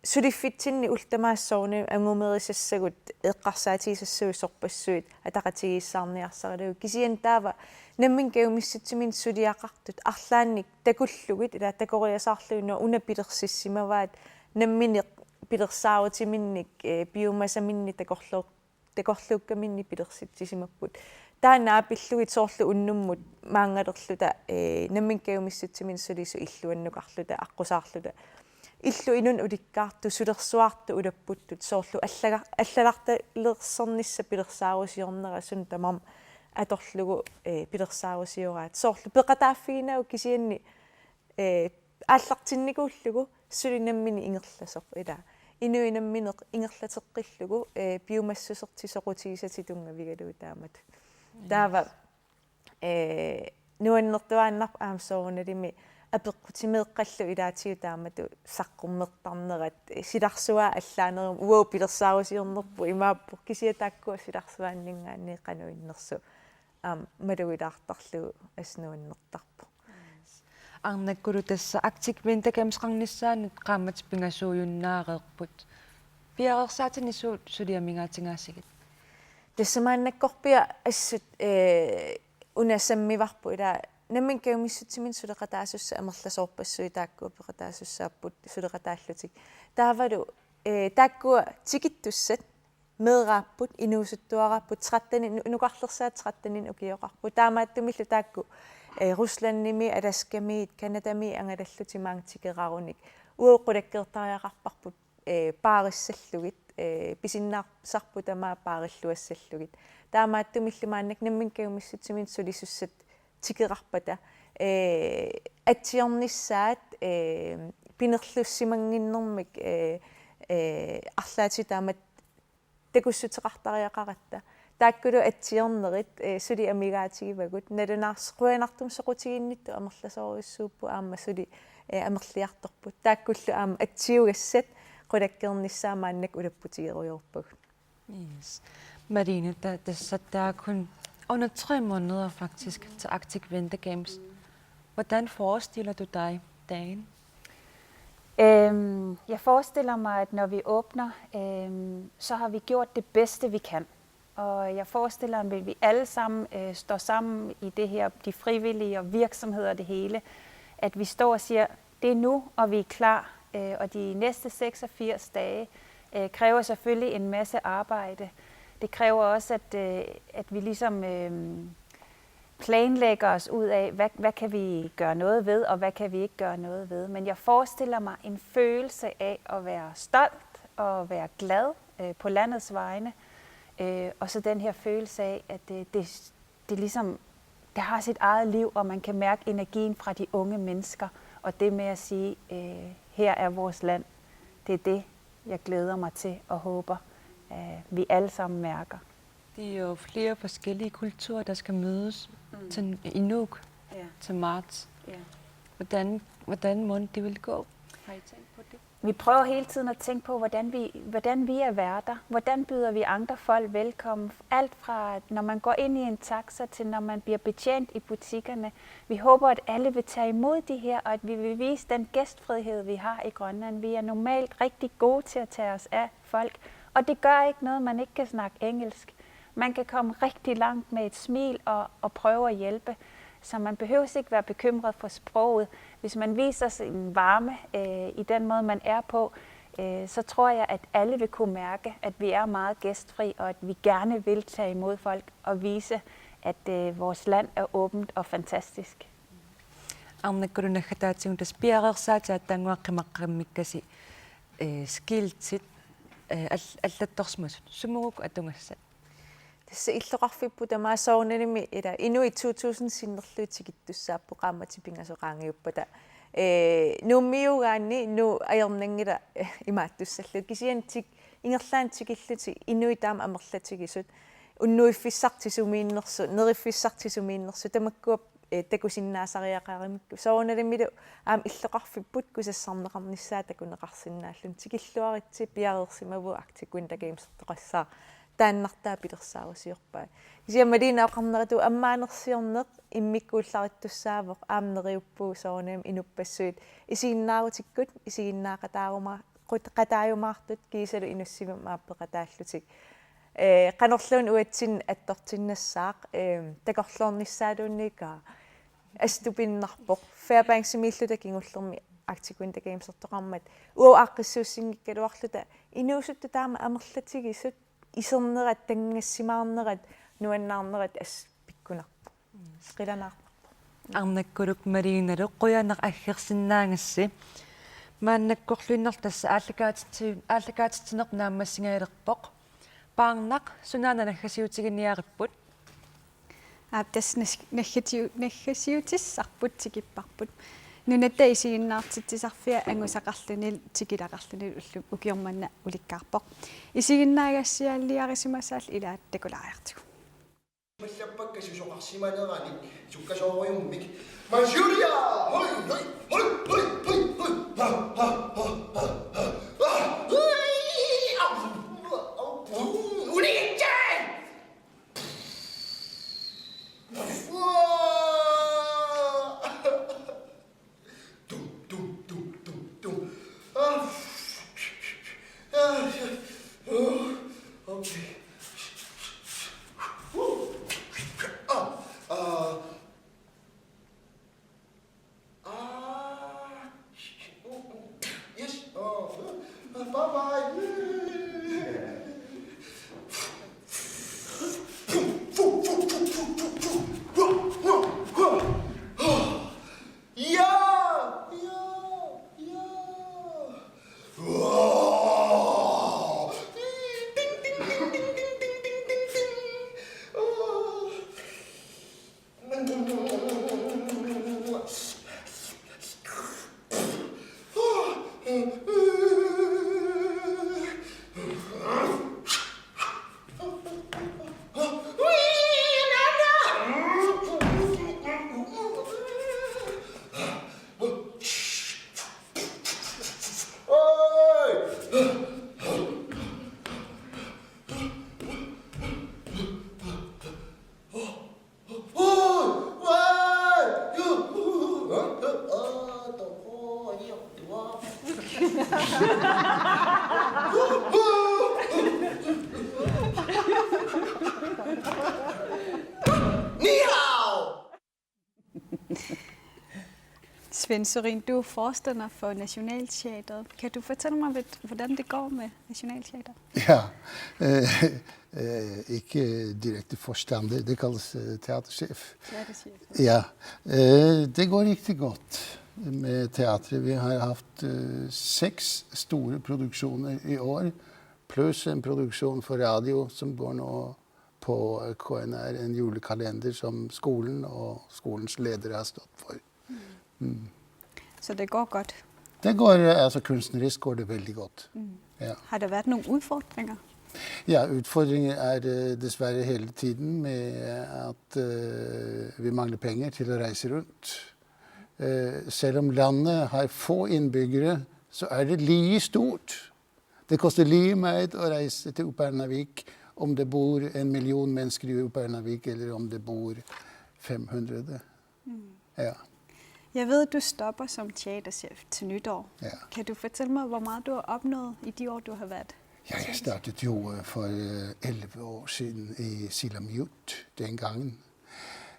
suliffitsinni ullut tamaasa soorunami angumerisassagut eqqarsaatigisassasugut sorpassuit ataqatigiissaarniarsaralugu. Kisianni taava nammineq kajumissutsiminnik suliaqartut arlaannik takullugit, ila takoriasaarlugit, una pilersissimavaat, nammineq pilersaarutiminnik, eh, piumasaminnik takorloo-, takorluukkaminnik pilersitsisimapput. Taanna aapillugit soorlu unnummut maanngalerluta, eh, nammineq kajumissutsiminnik sulisut illuannukarluta, aqqusaarluta. Illup inunnik ulikkaartut, sulersuartut ulapputtut, soorlu allaga-, allagartalersornissaq pilersaarusiornera suna tamarmi atorlugu, eh, pilersaarusioraat. Soorlu peqataaffiginagu kisianni, eh, aallartinnikuullugu suli nammineq ingerlasoq, ila. Inuit nammineq ingerlateqqillugu, eh, piumassusertik soqutigisatik tunngavigalugu taamatut. Taava, eh, nuannertuaannarpoq aamma soorunalimi apeqqutimeeqqallu ilaatigut taamatut saqqummertarnerat, eh, silarsuaa allaanerummat, uagut pilersaarusiornerput imaappoq, kisianni taakkua silarsuaanninngaanniit qanoq innersut aamma malugilaartarlugu assut nuannertarpoq. Arnakkuluk, tassa Arctic Winter Games-eqarnissaanut qaammatit pingasuujunnaareerput. Piareersaatinik suut suli amigaatigaasigit? Tassa maannakkorpiaq assut, eh, una sammivarput, ila nammineq kajumissutsiminnik suleqataasussat amerlasoorpassuit taakkua peqataasussaapput suleqataallutik. Taavalu, eh, taakkua tikittussat meeraapput, inuusuttuaraapput, tretten, nu-, nukarlersaat tretten ukioqarput. Taamaattumillu taakku, eh, Ruslandimi, Alaskami, Canadami angalallutik maanga tikerarunik. Uagut qulakkeertariaqarparput, eh, paarissallugit, eh, pisinnaasarput tamaat paarilluassallugit. Taamaattumillu maannakkut nammineq kajumissutsiminnik sulisussat tikerarpata, eh, atsiornissaat, eh, pinerlussimannginnermik, eh, eh, arlaatigut taamatut takussuteqartariaqaratta. Taakkulu atsiornerit, eh, suli amigaatigivavut. Nalunaars-, qujanartumik soqutiginnittut amerlasoorujussuupput aamma suli, eh, amerliartorput. Taakkullu aamma atsiugassat qulakkeernissaat maannakkut ulapputigerujoorpagut. Yes. Malene, der, der, så der er kun under tre måneder faktisk til Arctic Winter Games. Hvordan forestiller du dig dagen? Øhm, jeg forestiller mig, at når vi åbner, øhm, så har vi gjort det bedste, vi kan. Og jeg forestiller mig, at vi alle sammen øh, står sammen i det her, de frivillige og virksomheder og det hele, at vi står og siger, det er nu, og vi er klar. Øh, og de næste seksogfirs dage øh, kræver selvfølgelig en masse arbejde. Det kræver også, at, øh, at vi ligesom øh, planlægger os ud af, hvad, hvad kan vi gøre noget ved, og hvad kan vi ikke gøre noget ved. Men jeg forestiller mig en følelse af at være stolt og være glad øh, på landets vegne. Øh, og så den her følelse af, at det, det, det ligesom det har sit eget liv, og man kan mærke energien fra de unge mennesker, og det med at sige, øh, her er vores land, det er det, jeg glæder mig til og håber, øh, vi alle sammen mærker. Det er jo flere forskellige kulturer, der skal mødes mm. til, i Nuuk ja. til marts. Ja. Hvordan, hvordan må det vil gå? Har I tænkt på det? Vi prøver hele tiden at tænke på, hvordan vi, hvordan vi er værter. Hvordan byder vi andre folk velkommen? Alt fra, når man går ind i en taxa, til når man bliver betjent i butikkerne. Vi håber, at alle vil tage imod de her, og at vi vil vise den gæstfrihed, vi har i Grønland. Vi er normalt rigtig gode til at tage os af folk, og det gør ikke noget, man ikke kan snakke engelsk. Man kan komme rigtig langt med et smil og, og prøve at hjælpe, så man behøver ikke være bekymret for sproget. Hvis man viser sin varme øh, i den måde, man er på, øh, så tror jeg, at alle vil kunne mærke, at vi er meget gæstfri, og at vi gerne vil tage imod folk og vise, at øh, vores land er åbent og fantastisk. Arnakkuluk, naggataatigut tassa piareersaatit aatsaannguaq qimaqqammikkasi, eh, skiltit eh, al-, allattorsimasut. Sumut atugassat? Tassa illoqarfipput tamaat soorunalimi ila inuit to tusind sinnerlugit tikittussaapput qaammatit pingasut qaangiuppata. Eh, Nuummiuugaanni Nuuk ajornanngilaq, eh, imaattussallugit. Kisianni tik-, ingerlaannaq tikillutik inuit taama amerlatigisut. Unnuiffissartik sumiinnersut, neriffissartik sumiinnersut, tamakkua, eh, takusinnaasariaqaramikku. Soorunalimilu aamma illoqarfipput kusassarneqarnissaa takuneqarsinnaalluni. Tikilluaritsi piareersimavugut Arctic Winter Gamesertoqassaaq. Taannartaa pilersaarusiorpaa. Kisianni Malene oqarneratut ammaanersiorneq immikkuullarittussaavoq, aamma neriuppugut soorunami inuppassuit isiginnaarutikkut, isiginnaaqataaruma-, qut-, qataajumaartut kiisalu inussivimmi aappeqataallutik. Eh, qanorluunniit uatsinnut attortinnassaaq, eh, takorloornissaaluunniit aa, assut tupinnarpoq. Fairbanksimiilluta kingullermi Arctic Winter Gamesertoqarmat uagut aaqqissuussinngikkaluarluta inuusuttut taama amerlatigisut isernerat, tanngassimaarnerat, nuannaarnerat assut pikkunarpoq. Qilanaarpoq. Arnakkuluk Malenalu qujanaq aggersinnaagassi. Maannakkorluinnartoq tassa aallakaatitsi-, aallakaatitsineq naammassigajalerpoq. Paarnaq, sunaana naggasiutiginiaripput? Aap, tassa nas-, naggatiu-, naggasiutissarput tikipparput. Nunatta isiginnaartitsisarfia angusaqarluni tikilaqarluni ullu-, ukioq manna ulikkaarpoq. Isiginnaagassiaaliarisimasaallu ilaat takulaariartigu. Mallappakka susoqarsimaneranik sukkasoorujummik. Manchuria! Hoi, hoi, hoi, hoi, hoi, hoi. Ha, ha, ha, ha, ha. Ah, ui, au, au, au. Unigitsi! Uaa! Tum, tum, tum, tum, tum. Ah. Ah, oh, okay. Ah, ah. Ah. Yes. Oh, ah, bye-bye. Ja! Ja! Ja! Uaa! Ding, ding, ding. Uaa! Ni hao! Svend Sørin, du er forstander for Nationalteatret. Kan du fortælle mig, hvad, hvordan det går med Nationalteatret? Ja, øh, øh, ikke øh, direkte forstander, det kaldes øh, teaterchef. Teaterchef. Ja, øh, det går rigtig godt med teatret. Vi har haft øh, seks store produktioner i år, plus en produktion for radio, som går nå på øh, K N R, en julekalender, som skolen og skolens ledere har stått for. Mm. Så det går godt? Det går, altså kunstnerisk går det veldig godt. Mm. Ja. Har der været nogle udfordringer? Ja, udfordringer er det desværre hele tiden med, at øh, vi mangler penger til at rejse rundt. Øh, selvom landet har få indbyggere, så er det lige stort. Det koster lige meget at rejse til Upernavik, om det bor en million mennesker i Upernavik, eller om det bor fem hundrede. Mm. Ja. Jeg ved, at du stopper som teaterchef til nytår. Ja. Kan du fortælle mig, hvor meget du har opnået i de år, du har været? Ja, jeg startede jo øh, for øh, elleve år siden i Silamut dengang.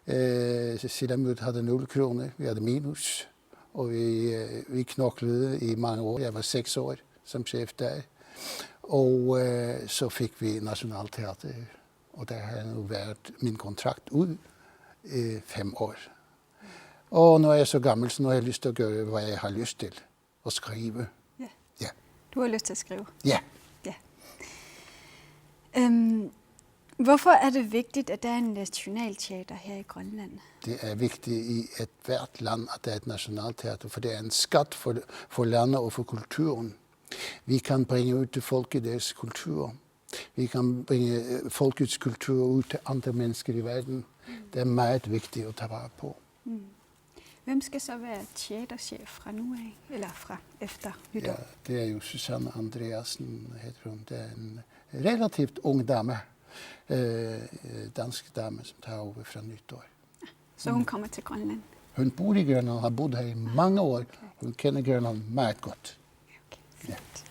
Øh, så Silamut havde nul kroner, vi havde minus. Og vi, øh, vi knoklede i mange år. Jeg var seks år som chef der. Og øh, så fik vi Nationalteater, og der har jeg nu været min kontrakt ud øh, fem år. Og nu er jeg så gammel, så nu har jeg lyst til at gøre, hvad jeg har lyst til. At skrive. Ja. Ja. Du har lyst til at skrive? Ja. Ja. Øhm, hvorfor er det vigtigt, at der er en nationalteater her i Grønland? Det er vigtigt i ethvert land, at der er et nationalteater, for det er en skat for, for landet og for kulturen. Vi kan bringe ud til folket deres kultur. Vi kan bringe øh, folkets kultur ud til andre mennesker i verden. Det er meget vigtigt at tage vare på. Hvem skal så være teaterchef fra nu af, eller fra efter nytår? Ja, det er jo Susanne Andreassen, hedder hun. Det er en relativt ung dame, øh, dansk dame, som tager over fra nytår. Så hun kommer til Grønland? Hun bor i Grønland, har boet her i mange år. Hun kender Grønland meget godt. Okay, fint.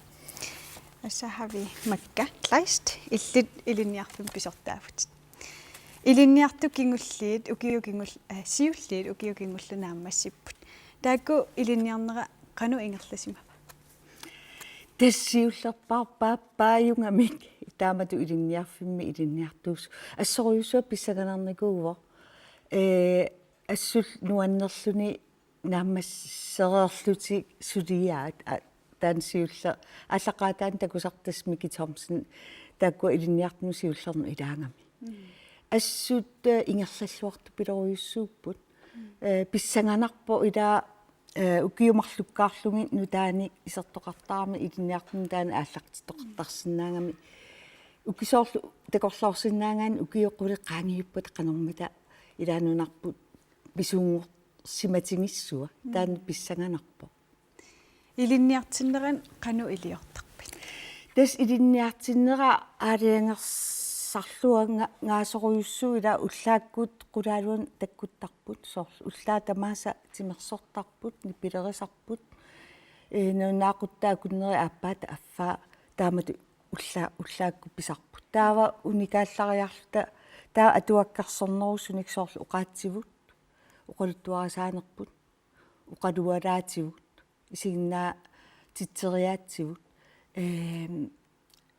Og så har vi Makka Kleist, illit ilinniarfimmi pisortaavutit. Ilinniartut kingulliit, ukiut kingul-, øh, siulliit ukiut kingulliit naammassipput. Taakku ilinniarnera qanoq ingerlasimava? Tassa siullerpaarpaajungamik taamatut ilinniarfimmi ilinniartuusoq. Assorujussuaq pissanganarnikuuvoq. Ee, assut nuannerluni naammassereerlutik suliaat, a-, taanna siuller-, aallaqqaataani takusartut Miki Thomsen, taakkua ilinniartunut siullermik ilaagami. Assut, eh, ingerlalluartupilorujussuupput. Eh, pissanganarpoq ilaa, eh, ukiut marlukkaarlugit nutaanik isertoqartarami ilinniartunut taanna aallartittoqartarsinnaagami. Ukiut soorlu takorloorsinnaagaanni ukiut qulit qaangiuppata qanormita ilaa nunarput pisuunngorsimatigissua. Taanna pissanganarpoq. Ilinniartinnerani qanoq iliortarpit? Tassa ilinniartinnera aalajangersarluanga-, -ngaasorujussuuvoq, ilaa ullaakkut qulaaluanut takkuttarput, soorlu ullaat tamaasa timersortarput, nipilerisarput, ee, nalunaaquttai akunneri aappaata affaa taamatut ulla-, ullaakkut pisarput. Taava unikaallariarluta taava atuakkarsornerusunik soorlu oqaatsivut, oqaluttuarisaanerput, oqalualaatigut, isiginnaatitseriaatsigut, ehm,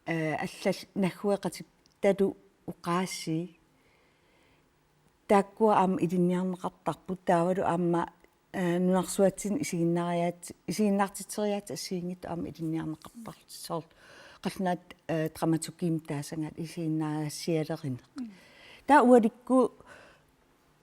eh, allallu naggueqatittalu oqaasii. Taakkua aamma ilinniarneqartarput, taavalu aamma, eh, nunarsuatsinni isiginnaariaat-, isiginnaartitseriaatsit assigiinngitsut aamma ilinniarneqartarlutik, soorlu qallunaat, eh, dramaturgiimik taasagaat isiginnaagassialerineq. Taava ualikkut,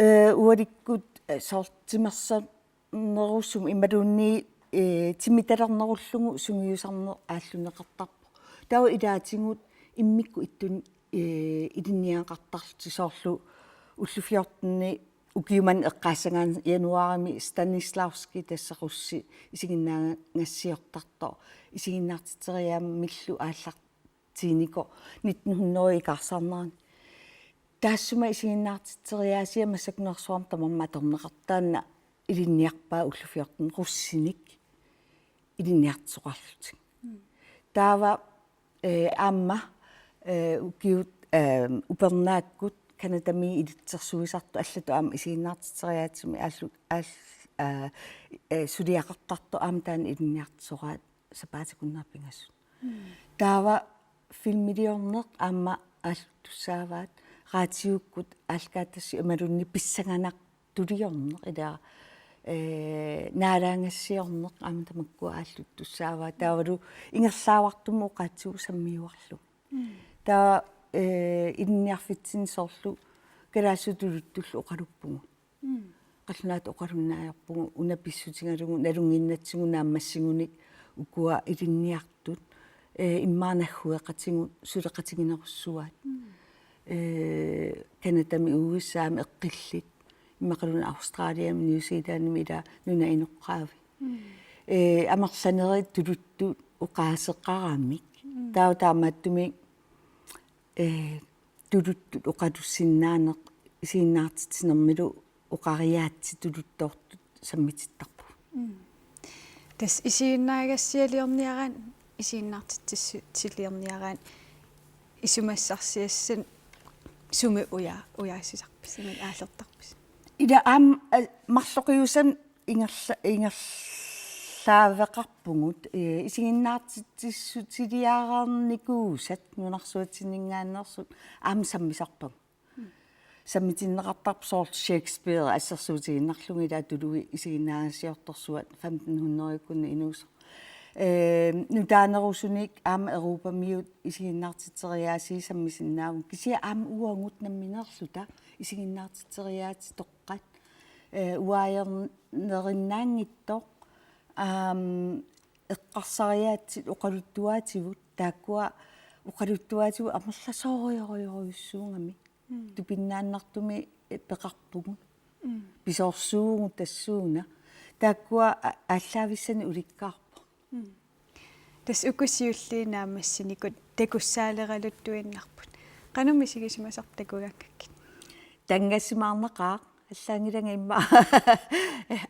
eh, ualikkut, eh, soorlu timersornerusumik imaluunniit, eh, timitalernerullugu sungiusarneq aalluneqartarpoq. Taava ilaatigut immikkut ittunik, eh, ilinniagaqartarlutik, soorlu ullut fjorteni ukiumani eqqaassagaanni januaarimi Stanislavski, tassa russi isiginnaagassiortartoq, isiginnaartitseriaammillu aallartiinikoq nitten hundrede ikaarsaarnerani. Taassuma isiginnaartitseriaasia massakkut nunarsuarmi tamarmi atorneqartut, taanna ilinniarpaa ullut fjorten russinik ilinniartitsisoqarlutik. Taava, eh, aamma, eh, ukiut, eh, upernaakkut Canadamiit ilitsersuisartut allatut aamma isiginnaartitseriaatsimik aallu-, aal-, eh, eh, suliaqartartut aamma taanna ilinniartitsisoraat sapaatip akunnera pingasut. Taava filmiliorneq aamma aallutussaavaat, raatiukkut aallakaatitassiaq imaluunniit pissanganartuliorneq, ilaa, eh, naalaagassiorneq aamma tamakkua aallutussaavaat. Taavalu ingerlaavartumik oqaatsigut sammiuarlugu. Taava, eh, ilinniarfitsinni soorlu kalaallisut tuluttullu oqaluppugut. Qallunaatut oqalunnaajorpugut una pissutigalugu nalunnginnatsigu naammassigunik ukua ilinniartut, eh, immaqa naggueqatigut suleqatiginerussuaat. Eh, Canadami U S A-mi eqqillit, immaqaluunniit Australiami New Zealandimi, ilaa nunap inoqqaavi. Eh, amerlanerit tuluttut oqaaseqaramik. Taava taamaattumik, eh, tuluttut oqalussinnaaneq isiginnaartitsinermilu oqariaatsit tuluttoortut sammitittarpagut. Tassa isiginnaagassialiorniaraanni, isiginnaartitsissutiliorniaraanni isumassarsiassanik sumi uja-, ujaassisarpisi, sumi aallertarpisi? Ilaa aamma, eh, marloqiusamik ingerla-, ingerlaaveqarpugut, eh, isiginnaartitsissutiliarnikuusat nunarsuatsinninngaanneersut aamma sammisarpagut. Sammitinneqartarput soorlu Shakespeare assersuutigiinnarlugu, ilaa tuluit isiginnaagassiortorsuat femten hundrede-kkunni inuusoq. Ee, nutaanerusunik aamma Europamiut isiginnaartitseriaasii sammisinnaavugut. Kisianni aamma uagut nammineerluta isiginnaartitseriaatsitoqqat. Ee, uaajernerinnaanngitsoq, aam, eqqarsariaatsit oqaluttuaatigut, taakkua oqaluttuaatigut amerlasoorujorujorujussuugamik. Mm. Tupinnaannartumik, ee, peqarpugut. Mm. Pisoorsuuvugut tassuuna. Taakkua a-, aallaavissanik ulikkaarpoq. Mm. Tassa uku siulliit naammassinikut takussaaleraluttuinnarput. Qanoq misigisimasarpit takugaangakkit? Tanngassimaarnaqaaq, allaanngilanga immaqa.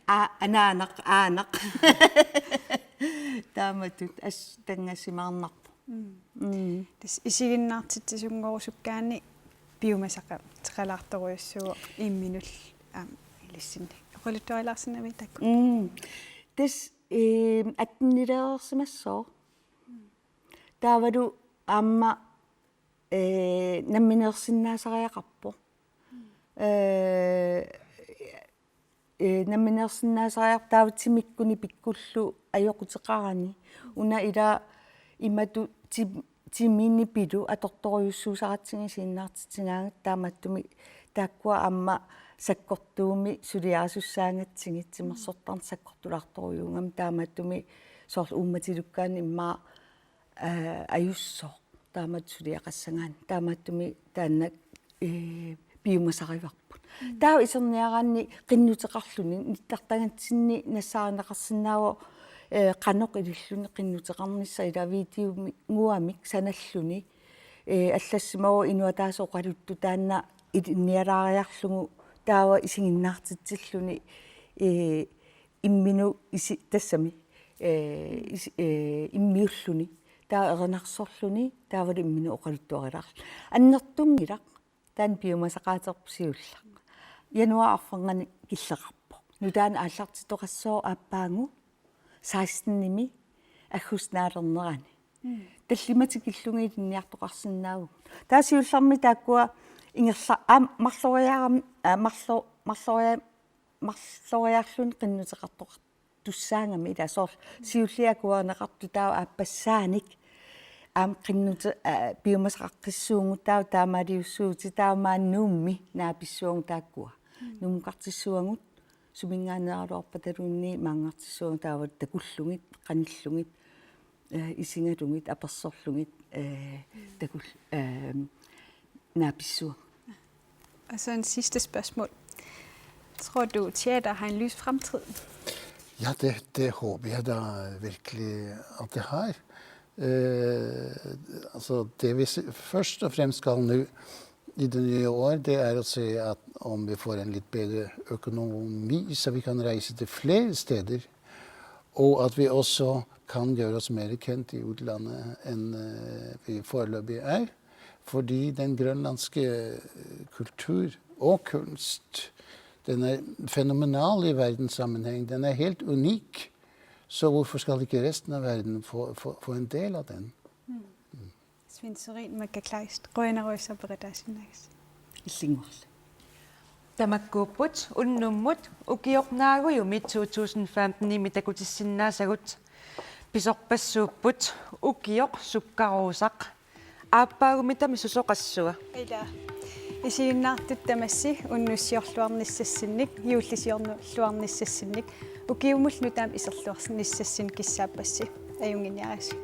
Aa, anaanaq, aanaq. Taamatut assut tanngassimaarnarpoq. Mm. Mm. Tassa isiginnaartitsisunngorusukkaanni piumasaqateqalaartorujussuuvoq imminullu aamma ilissinni. Oqaluttuarilaarsinnaaviuk taakku? Mm. Tassa, ee, attenilereersimassooq. Taavalu aamma, ee, nammineersinnaasariaqarpoq. Ee, ee, nammineersinnaasariaqarpoq taava timikkuni pikkullu ajoquteqarani. Una ila imatut ti-, timinipilu atortorujussuusaratsigu isiginnaartitsigaangakkit, taamaattumik taakkua aamma sakkortuumik suliarisussaagatsigit, timersortarneq sakkortulaartorujuugami, taamaattumik soorlu uummatilukkaanni immaqa, aa, ajussooq taamatut suliaqassagaanni, taamaattumik taanna, ee, piumasarivarput. Mm. Taava iserniaraanni qinnuteqarluni, nittartagatsinni nassaarineqarsinnaavoq, ee, qanoq ililluni qinnuteqarnissaq, ila videomi-, -guamik sanalluni, ee, allassimavoq inuit ataaseq oqaluttut taanna ilinnialaariarlugu taava isiginnaartitsilluni, ee, imminut isi-, tassami, ee, isi-, ee, immiulluni, taava erinarsorluni, taavalu imminut oqaluttuarilaarluni. Annertunngilaq, taanna piumasaqaaterput siulleq. Januaarip arfernganni killeqarpoq. Nutaanik aallartittoqassooq aappaagu sekstenimi aggustip naalernerani. Mm. Tallimat tikillugit ilinniartoqarsinnaavugut. Taava siullermik taakkua ingerla-, aamma marloriaram-, aa, marlo-, marloria-, marloriarluni qinnuteqartoqartussaagami, ila soorlu siulliit akuerineqartut taava aappassaanik aamma qinnute-, aa, piumasaqaqqissuugut, taava taamaaliussuuvugut, taava maani Nuummi naapissuagut taakkua. Mm. Nuummukartissuagut, suminngaanneeraluarpataluunniit maanngartissuagut, taava takullugit, qanillugit, ee, isigalugit, apersorlugit, ee, takul-, ee, naapissuagut. Og så en sidste spørgsmål. Tror du, teater har en lys fremtid? Ja, det, det håber jeg da virkelig, at det har. Eh, altså, det vi s-, først og fremst skal nå i det nye år, det er å se at om vi får en litt bedre økonomi, så vi kan reise til flere steder. Og at vi også kan gjøre oss mer kjent i utlandet enn, eh, vi foreløpig er. Fordi den grønlandske, eh, kultur og kunst, den er fenomenal i verdenssammenheng. Den er helt unik. Så hvorfor skal ikke resten av verden få, få, få en del av den? Mm. Svend Søren, Makka Kleist, qujanarujussuaq peqataasinnaagassi. Illinguarli. Tamakkuupput unnummut ukioq naagujumi to tusind femten-imi takutissinnaasagut. Pisorpassuupput ukioq sukkaruusaq. Aappaagumitami susoqassua? Ila. Isiginnaartut tamassi unnussiorluarnissassinnik, juullisiorluarnissassinnik, ukiumullu nutaamik iserluarnissassinnik kissaappassi. Ajunnginiarisi.